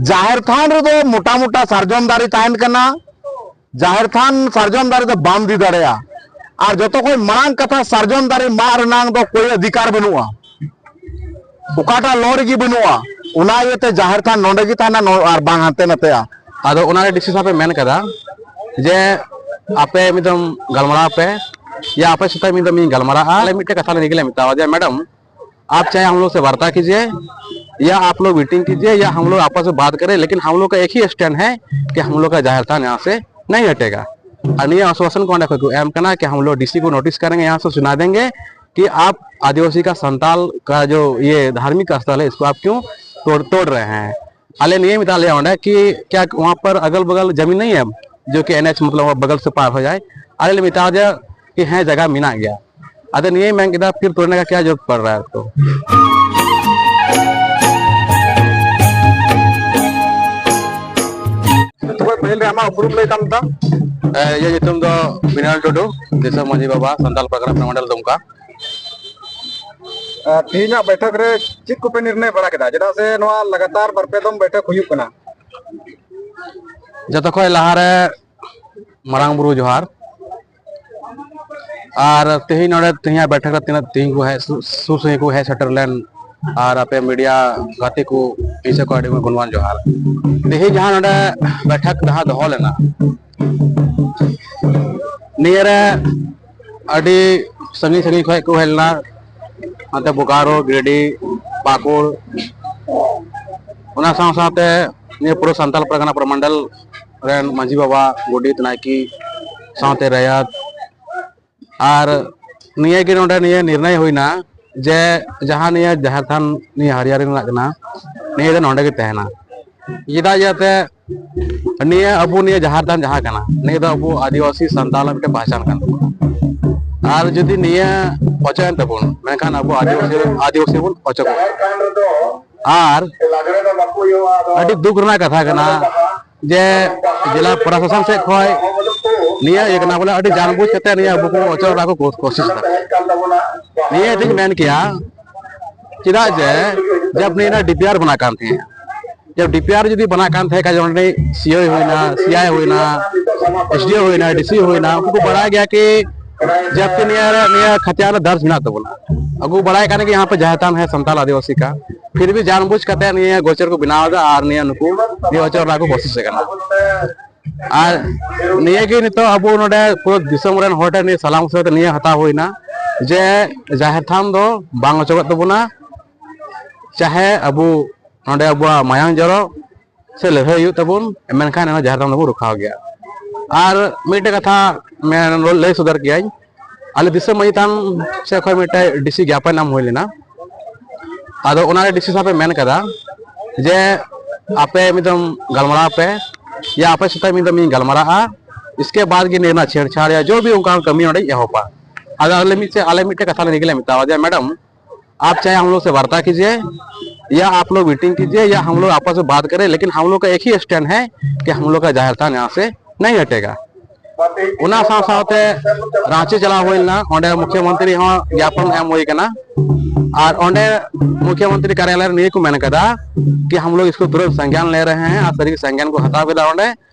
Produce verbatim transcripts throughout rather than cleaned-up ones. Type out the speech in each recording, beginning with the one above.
ᱡᱟᱦᱮᱨ ᱛᱷᱟᱱ ᱨᱮᱫᱚ ᱢᱚᱴᱟ ᱢᱚᱴᱟ ᱥᱟᱨᱡᱚᱢ ᱫᱟᱨᱮ ᱛᱟᱦᱮᱱ ᱠᱟᱱᱟ᱾ ᱡᱟᱦᱮᱨ ᱛᱷᱟᱱ ᱥᱟᱨᱡᱚᱢ ᱫᱟᱨᱮ ᱫᱚ ᱵᱟᱢ ᱤᱫᱤ ᱫᱟᱲᱮᱭᱟᱜᱼᱟ᱾ ᱟᱨ ᱡᱚᱛᱚ ᱠᱷᱚᱱ ᱢᱟᱲᱟᱝ ᱠᱟᱛᱷᱟ, ᱥᱟᱨᱡᱚᱢ ᱫᱟᱨᱮ ᱢᱟᱜ ᱨᱮᱱᱟᱝ ᱫᱚ ᱠᱳᱭ ᱚᱫᱷᱤᱠᱟᱨ ᱵᱟᱹᱱᱩᱜᱼᱟ, ᱚᱠᱟᱴᱟᱜ ᱞᱚ ᱨᱮᱜᱮ ᱵᱟᱹᱱᱩᱜᱼᱟ᱾ ᱚᱱᱟ ᱤᱭᱟᱹᱛᱮ ᱡᱟᱦᱮᱨ ᱛᱷᱟᱱ ᱱᱚᱰᱮ ᱜᱮ ᱛᱟᱦᱮᱱᱟ, ᱱᱚ-, ᱟᱨ ᱵᱟᱝ ᱦᱟᱱᱛᱮ ᱱᱟᱛᱮᱜᱼᱟ᱾ ᱟᱫᱚ ᱚᱱᱟ ᱨᱮ ᱰᱤ ᱥᱤ ᱥᱟᱦᱮᱵ ᱮ ᱢᱮᱱ ᱠᱟᱫᱟ ᱡᱮ ᱟᱯᱮ ᱢᱤᱫ ᱫᱚᱢ ᱜᱟᱞᱢᱟᱨᱟᱣ ᱯᱮ, ᱭᱟ ᱟᱯᱮ ᱥᱟᱛᱮ ᱢᱤᱫ ᱫᱚᱢ ᱤᱧ ᱜᱟᱞᱢᱟᱨᱟᱜᱼᱟ᱾ ᱟᱞᱮ ᱢᱤᱫᱴᱮᱡ ᱠᱟᱛᱷᱟ ᱞᱮ ᱱᱤᱭᱟᱹ ᱜᱮᱞᱮ ᱢᱮᱛᱟᱣᱟ ᱡᱮ, ᱢᱮᱰᱟᱢ, आप चाहे हम लोग से वार्ता कीजिए या आप लोग मीटिंग कीजिए या हम लोग आपस में बात करें, लेकिन हम लोग का एक ही स्टैंड है कि हम लोग का जाहिर थान यहाँ से नहीं हटेगा। और ये आश्वासन को अंडा को एम करना कि हम लोग डी सी को नोटिस करेंगे, यहाँ से सुना देंगे कि आप आदिवासी का संताल का जो ये धार्मिक स्थल है, इसको आप क्यों तोड़ तोड़ रहे हैं? ᱟᱞᱮ ᱱᱤᱭᱟᱹ ᱢᱮᱛᱟᱜ ᱞᱮᱭᱟ ᱚᱸᱰᱮ ᱠᱤ ᱠᱭᱟ ᱣᱟᱦᱟᱸ ᱯᱟᱨ ᱟᱜᱟᱞ ᱵᱟᱜᱟᱞ ᱡᱟᱢᱤᱱ ᱱᱟᱦᱤ ᱦᱟᱭ, ᱡᱳ ᱠᱤ ᱮᱱ ᱮᱪ ᱢᱚᱛᱞᱚᱵ ᱵᱟᱜᱟᱞ ᱥᱮ ᱯᱟᱨ ᱦᱚ ᱡᱟᱭᱮ? ᱟᱞᱮ ᱞᱮ ᱢᱮᱛᱟ ᱫᱮᱭᱟ ᱠᱤ ᱦᱮᱸ, ᱡᱟᱭᱜᱟ ᱢᱮᱱᱟᱜ ᱜᱮᱭᱟ᱾ ᱟᱫᱚ ᱱᱤᱭᱟᱹᱭ ᱢᱮᱱ ᱠᱮᱫᱟ, ᱯᱷᱤᱨ ᱛᱳᱲᱱᱮ ᱠᱟ ᱠᱭᱟ ᱡᱚᱨᱩᱨᱚᱛ ᱯᱟᱲ ᱨᱟᱦᱟ ᱦᱟᱭ ᱟᱯᱠᱳ? ᱛᱚᱵᱮ ᱯᱟᱹᱦᱤᱞ ᱨᱮ ᱟᱢᱟᱜ ᱩᱯᱨᱩᱢ ᱞᱟᱹᱭ ᱛᱟᱢ ᱫᱟ᱾ ᱮ, ᱤᱧᱟᱹᱜ ᱧᱩᱛᱩᱢ ᱫᱚ ᱵᱤᱱᱚᱭ ᱴᱩᱰᱩ, ᱫᱤᱥᱚᱢ ᱢᱟᱹᱡᱷᱤ ᱵᱟᱵᱟ, ᱥᱟᱱᱛᱟᱲ ᱯᱟᱨᱜᱟᱱᱟ ᱢᱚᱱᱰᱚᱞ ᱫᱩᱢᱠᱟ᱾ ᱟᱨ ᱛᱮᱦᱮᱧᱟᱜ ᱵᱟᱭᱴᱷᱚᱠ ᱨᱮ ᱪᱮᱫ ᱠᱚᱯᱮ ᱱᱤᱨᱱᱚᱭ ᱵᱟᱲᱟ ᱠᱮᱫᱟ? ᱪᱮᱫᱟᱜ ᱥᱮ ᱱᱚᱣᱟ ᱞᱟᱜᱟᱛᱟᱨ ᱵᱟᱨ ᱯᱮ ᱫᱚᱢ ᱵᱟᱭᱴᱷᱚᱠ ᱦᱩᱭᱩᱜ ᱠᱟᱱᱟ᱾ ᱡᱚᱛᱚ ᱠᱷᱚᱱ ᱞᱟᱦᱟᱨᱮ ᱢᱟᱨᱟᱝ ᱵᱩᱨᱩ ᱡᱚᱦᱟᱨ᱾ ᱟᱨ ᱛᱮᱦᱮᱧ ᱱᱚᱰᱮ ᱛᱮᱦᱮᱧᱟᱜ ᱵᱟᱭᱴᱷᱚᱠ ᱨᱮ ᱛᱤᱱᱟᱹᱜ ᱛᱮᱦᱮᱧ ᱠᱚ ᱦᱮᱡ ᱥᱩ-, ᱥᱩᱨ ᱥᱟᱺᱜᱤᱧ ᱠᱚ ᱦᱮᱡ ᱥᱮᱴᱮᱨ ᱞᱮᱱ, ᱟᱨ ᱟᱯᱮ ᱢᱤᱰᱤᱭᱟ ᱜᱟᱛᱮ ᱠᱚ, ᱤᱧ ᱥᱮᱫ ᱠᱷᱚᱱ ᱟᱹᱰᱤ ᱜᱩᱱᱢᱟᱱ ᱡᱚᱦᱟᱨ᱾ ᱛᱮᱦᱮᱧ ᱡᱟᱦᱟᱸ ᱱᱚᱰᱮ ᱵᱟᱭᱴᱷᱚᱠ ᱡᱟᱦᱟᱸ ᱫᱚᱦᱚ ᱞᱮᱱᱟ, ᱱᱤᱭᱟᱹᱨᱮ ᱟᱹᱰᱤ ᱥᱟᱺᱜᱤᱧ ᱥᱟᱺᱜᱤᱧ ᱠᱷᱚᱱ ᱠᱚ ᱦᱮᱡ ᱞᱮᱱᱟ, ᱦᱟᱱᱛᱮ ᱵᱳᱠᱟᱨᱳ, ᱜᱤᱨᱤᱰᱤ, ᱯᱟᱹᱠᱩᱲ, ᱚᱱᱟ ᱥᱟᱶ ᱥᱟᱶᱛᱮ ᱱᱤᱭᱟᱹ ᱯᱩᱨᱟᱹ ᱥᱟᱱᱛᱟᱞ ᱯᱟᱨᱜᱟᱱᱟ ᱯᱨᱚᱢᱚᱱᱰᱚᱞ ᱨᱮᱱ ᱢᱟᱹᱡᱷᱤ ᱵᱟᱵᱟ, ᱜᱚᱰᱮᱛ, ᱱᱟᱭᱠᱮ ᱥᱟᱶᱛᱮ ᱨᱟᱭᱟᱛ᱾ ᱟᱨ ᱱᱤᱭᱟᱹ ᱜᱮ ᱱᱚᱰᱮ ᱱᱤᱭᱟᱹ ᱱᱤᱨᱱᱚᱭ ᱦᱩᱭᱱᱟ ᱡᱮ ᱡᱟᱦᱟᱸ ᱱᱤᱭᱟᱹ ᱡᱟᱦᱮᱨ ᱛᱷᱟᱱ ᱱᱤᱭᱟᱹ ᱦᱟᱹᱨᱭᱟᱹᱲ ᱨᱮᱱᱟᱜ ᱠᱟᱱᱟ, ᱱᱤᱭᱟᱹ ᱫᱚ ᱱᱚᱰᱮ ᱜᱮ ᱛᱟᱦᱮᱱᱟ᱾ ᱪᱮᱫᱟᱜ ᱡᱟᱛᱮ ᱱᱤᱭᱟᱹ ᱟᱵᱚ ᱱᱤᱭᱟᱹ ᱡᱟᱦᱮᱨ ᱛᱷᱟᱱ ᱡᱟᱦᱟᱸ ᱠᱟᱱᱟ, ᱱᱤᱭᱟᱹ ᱫᱚ ᱟᱵᱚ ᱟᱹᱫᱤᱵᱟᱹᱥᱤ ᱥᱟᱱᱛᱟᱲ ᱨᱮᱱᱟᱜ ᱢᱤᱫᱴᱮᱱ ᱯᱟᱦᱪᱟᱱ ᱠᱟᱱ ᱛᱟᱵᱚᱱᱟ᱾ ᱟᱨ ᱡᱩᱫᱤ ᱱᱤᱭᱟᱹ ᱚᱪᱚᱜ ᱮᱱ ᱛᱟᱵᱚᱱ, ᱢᱮᱱᱠᱷᱟᱱ ᱟᱵᱚ ᱟᱹᱫᱤᱵᱟᱹᱥᱤ, ᱟᱹᱫᱤᱵᱟᱹᱥᱤ ᱵᱚᱱ ᱚᱪᱚᱜᱚᱜᱼᱟ᱾ ᱟᱨ ᱟᱹᱰᱤ ᱫᱩᱠ ᱨᱮᱱᱟᱜ ᱠᱟᱛᱷᱟ ᱠᱟᱱᱟ ᱡᱮ ᱡᱮᱞᱟ ᱯᱨᱚᱥᱟᱥᱚᱱ ᱥᱮᱫ ᱠᱷᱚᱱ ᱱᱤᱭᱟᱹ ᱤᱭᱟᱹ ᱠᱟᱱᱟ ᱵᱚᱞᱮ, ᱟᱹᱰᱤ ᱡᱟᱱᱵᱩᱡ ᱠᱟᱛᱮ ᱱᱤᱭᱟᱹ ᱟᱵᱚ ᱠᱚ ᱚᱪᱚᱜ ᱨᱮᱱᱟᱜ ᱠᱚ ᱠᱳ-, ᱠᱳᱥᱤᱥ ᱮᱫᱟ᱾ ᱱᱤᱭᱟᱹ ᱤᱧ ᱢᱮᱱ ᱠᱮᱭᱟ, ᱪᱮᱫᱟᱜ ᱡᱮ ᱡᱟᱵ ᱱᱤᱭᱟᱹ ᱰᱤ ᱯᱤ ᱟᱨ ᱵᱮᱱᱟᱜ ᱠᱟᱱ ᱛᱟᱦᱮᱸᱫ, ᱡᱮ ᱰᱤᱯᱤᱟᱨ ᱡᱩᱫᱤ ᱵᱮᱱᱟᱜ ᱠᱟᱱ ᱛᱟᱦᱮᱸ ᱠᱷᱟᱱ, ᱡᱮᱢᱚᱱ ᱥᱤ ᱟᱭ ᱦᱩᱭᱱᱟ, ᱮᱥ ᱰᱤ ᱳ ᱦᱩᱭᱱᱟ, ᱰᱤ ᱥᱤ ᱦᱩᱭᱱᱟ, ᱩᱱᱠᱩ ᱠᱚ ᱵᱟᱲᱟᱭ ᱜᱮᱭᱟ ᱠᱤ ᱡᱟᱹᱥᱛᱤ ᱱᱤᱭᱟᱹ ᱨᱮ, ᱱᱤᱭᱟᱹ ᱠᱷᱟᱛᱤᱭᱟ ᱨᱮ ᱫᱟᱨᱡᱽ ᱢᱮᱱᱟᱜ ᱛᱟᱵᱚᱱᱟ᱾ ᱟᱵᱚ ᱵᱟᱲᱟᱭ ᱠᱟᱱ ᱜᱮ ᱭᱟᱦᱟᱸ ᱯᱮ ᱡᱟᱦᱮᱨ ᱛᱷᱟᱱ ᱦᱮ ᱥᱟᱱᱛᱟᱞ ᱟᱹᱫᱤᱵᱟᱹᱥᱤ ᱠᱟ, ᱯᱷᱤᱨ ᱵᱷᱤ ᱡᱟᱱᱵᱩᱡ ᱠᱟᱛᱮ ᱱᱤᱭᱟᱹ ᱜᱚᱪᱚᱨ ᱠᱚ ᱵᱮᱱᱟᱣ ᱮᱫᱟ ᱟᱨ ᱱᱤᱭᱟᱹ ᱱᱩᱠᱩ ᱱᱤᱭᱟᱹ ᱚᱪᱚᱨ ᱨᱮᱱᱟᱜ ᱠᱚ ᱠᱳᱥᱤᱥ ᱠᱟᱱᱟ᱾ ᱟᱨ ᱱᱤᱭᱟᱹ ᱜᱮ ᱱᱤᱛᱚᱜ ᱟᱵᱚ ᱱᱚᱰᱮ ᱯᱩᱨᱟᱹ ᱫᱤᱥᱚᱢ ᱨᱮᱱ ᱦᱚᱲ ᱴᱷᱮᱱ ᱱᱤᱭᱟᱹ ᱥᱟᱞᱟᱢ ᱥᱟᱶᱛᱮ ᱱᱤᱭᱟᱹ ᱦᱟᱛᱟᱣ ᱦᱩᱭᱱᱟ ᱡᱮ ᱡᱟᱦᱮᱨ ᱛᱷᱟᱱ ᱫᱚ ᱵᱟᱝ ᱚᱪᱚᱜᱚᱜ ᱛᱟᱵᱚᱱᱟ, ᱪᱟᱦᱮ ᱟᱵᱚ ᱱᱚᱰᱮ ᱟᱵᱚᱣᱟᱜ ᱢᱟᱭᱟᱝ ᱡᱚᱨᱚ ᱥᱮ ᱞᱟᱹᱲᱦᱟᱹᱭ ᱦᱩᱭᱩᱜ ᱛᱟᱵᱚᱱ, ᱢᱮᱱᱠᱷᱟᱱ ᱮᱱᱦᱚᱸ ᱡᱟᱦᱮᱨ ᱛᱷᱟᱱ ᱫᱚᱵᱚᱱ ᱨᱚᱠᱷᱟᱣ ᱜᱮᱭᱟ᱾ ᱟᱨ ᱢᱤᱫᱴᱮᱡ ᱠᱟᱛᱷᱟ ᱢᱮᱱ ᱞᱟᱹᱭ ᱥᱚᱫᱚᱨ ᱠᱮᱭᱟᱧ, ᱟᱞᱮ ᱫᱤᱥᱚᱢ ᱢᱟᱺᱡᱷᱤ ᱛᱷᱟᱱ ᱥᱮᱫ ᱠᱷᱚᱱ ᱢᱤᱫᱴᱮᱡ ᱰᱤ ᱥᱤ ᱜᱮᱯᱚᱱ ᱮᱢ ᱦᱩᱭ ᱞᱮᱱᱟ᱾ ᱟᱫᱚ ᱚᱱᱟᱨᱮ ᱰᱤ ᱥᱤ ᱥᱟᱦᱮᱵ ᱮ ᱢᱮᱱ ᱠᱟᱫᱟ ᱡᱮ ᱟᱯᱮ ᱢᱤᱫ ᱫᱚᱢ ᱜᱟᱞᱢᱟᱨᱟᱣ ᱯᱮ, ᱭᱟ ᱟᱯᱮ ᱥᱟᱛᱮ ᱢᱤᱫ ᱫᱚᱢ ᱤᱧ ᱜᱟᱞᱢᱟᱨᱟᱜᱼᱟ, ᱤᱥᱠᱮ ᱵᱟᱫ ᱜᱮ ᱱᱤᱭᱟᱹ ᱨᱮᱱᱟᱜ ᱪᱷᱮᱲᱪᱷᱟᱲ ᱭᱟ ᱡᱚ ᱵᱷᱤ ᱚᱱᱠᱟ ᱠᱟᱹᱢᱤ ᱚᱸᱰᱮᱧ ᱮᱦᱚᱵᱟ᱾ ᱟᱫᱚ ᱟᱞᱮ ᱢᱤᱫ ᱟᱞᱮ ᱢᱤᱫᱴᱮᱡ ᱠᱟᱛᱷᱟ ᱞᱮ ᱱᱤᱭᱟᱹ ᱜᱮᱞᱮ ᱢᱮᱛᱟᱣᱟ ᱡᱮ ᱢᱮᱰᱟᱢ, आप चाहे हम लोग से वार्ता कीजिए या आप लोग मीटिंग कीजिए या हम लोग आपस में बात करें, लेकिन हम लोग का एक ही स्टैंड है कि हम लोग का जाहिर थान यहाँ से नहीं हटेगा। ᱚᱱᱟ ᱥᱟᱶ ᱥᱟᱶᱛᱮ ᱨᱟᱸᱪᱤ ᱪᱟᱞᱟᱣ ᱦᱩᱭ ᱞᱮᱱᱟ, ᱚᱸᱰᱮ ᱢᱩᱠᱷᱭᱚᱢᱚᱱᱛᱨᱤ ᱦᱚᱸ ᱜᱮᱯᱚᱱ ᱮᱢ ᱦᱩᱭ ᱠᱟᱱᱟ᱾ ᱟᱨ ᱚᱸᱰᱮ ᱢᱩᱠᱷᱭᱚᱢᱚᱱᱛᱨᱤ ᱠᱟᱨᱭᱟᱞᱚᱭ ᱨᱮ ᱱᱤᱭᱟᱹ ᱠᱚ ᱢᱮᱱ ᱠᱟᱫᱟ ᱠᱤ ᱦᱟᱢ ᱞᱳᱜ ᱤᱥᱠᱳ ᱛᱩᱨᱟᱱᱛ ᱥᱚᱝᱜᱭᱟᱱ ᱞᱮ ᱨᱮᱦᱮ ᱦᱮᱸ, ᱟᱨ ᱥᱟᱹᱨᱤ ᱜᱮ ᱥᱚᱝᱜᱭᱟᱱ ᱠᱚ ᱦᱟᱛᱟᱣ ᱠᱮᱫᱟ ᱚᱸᱰᱮ᱾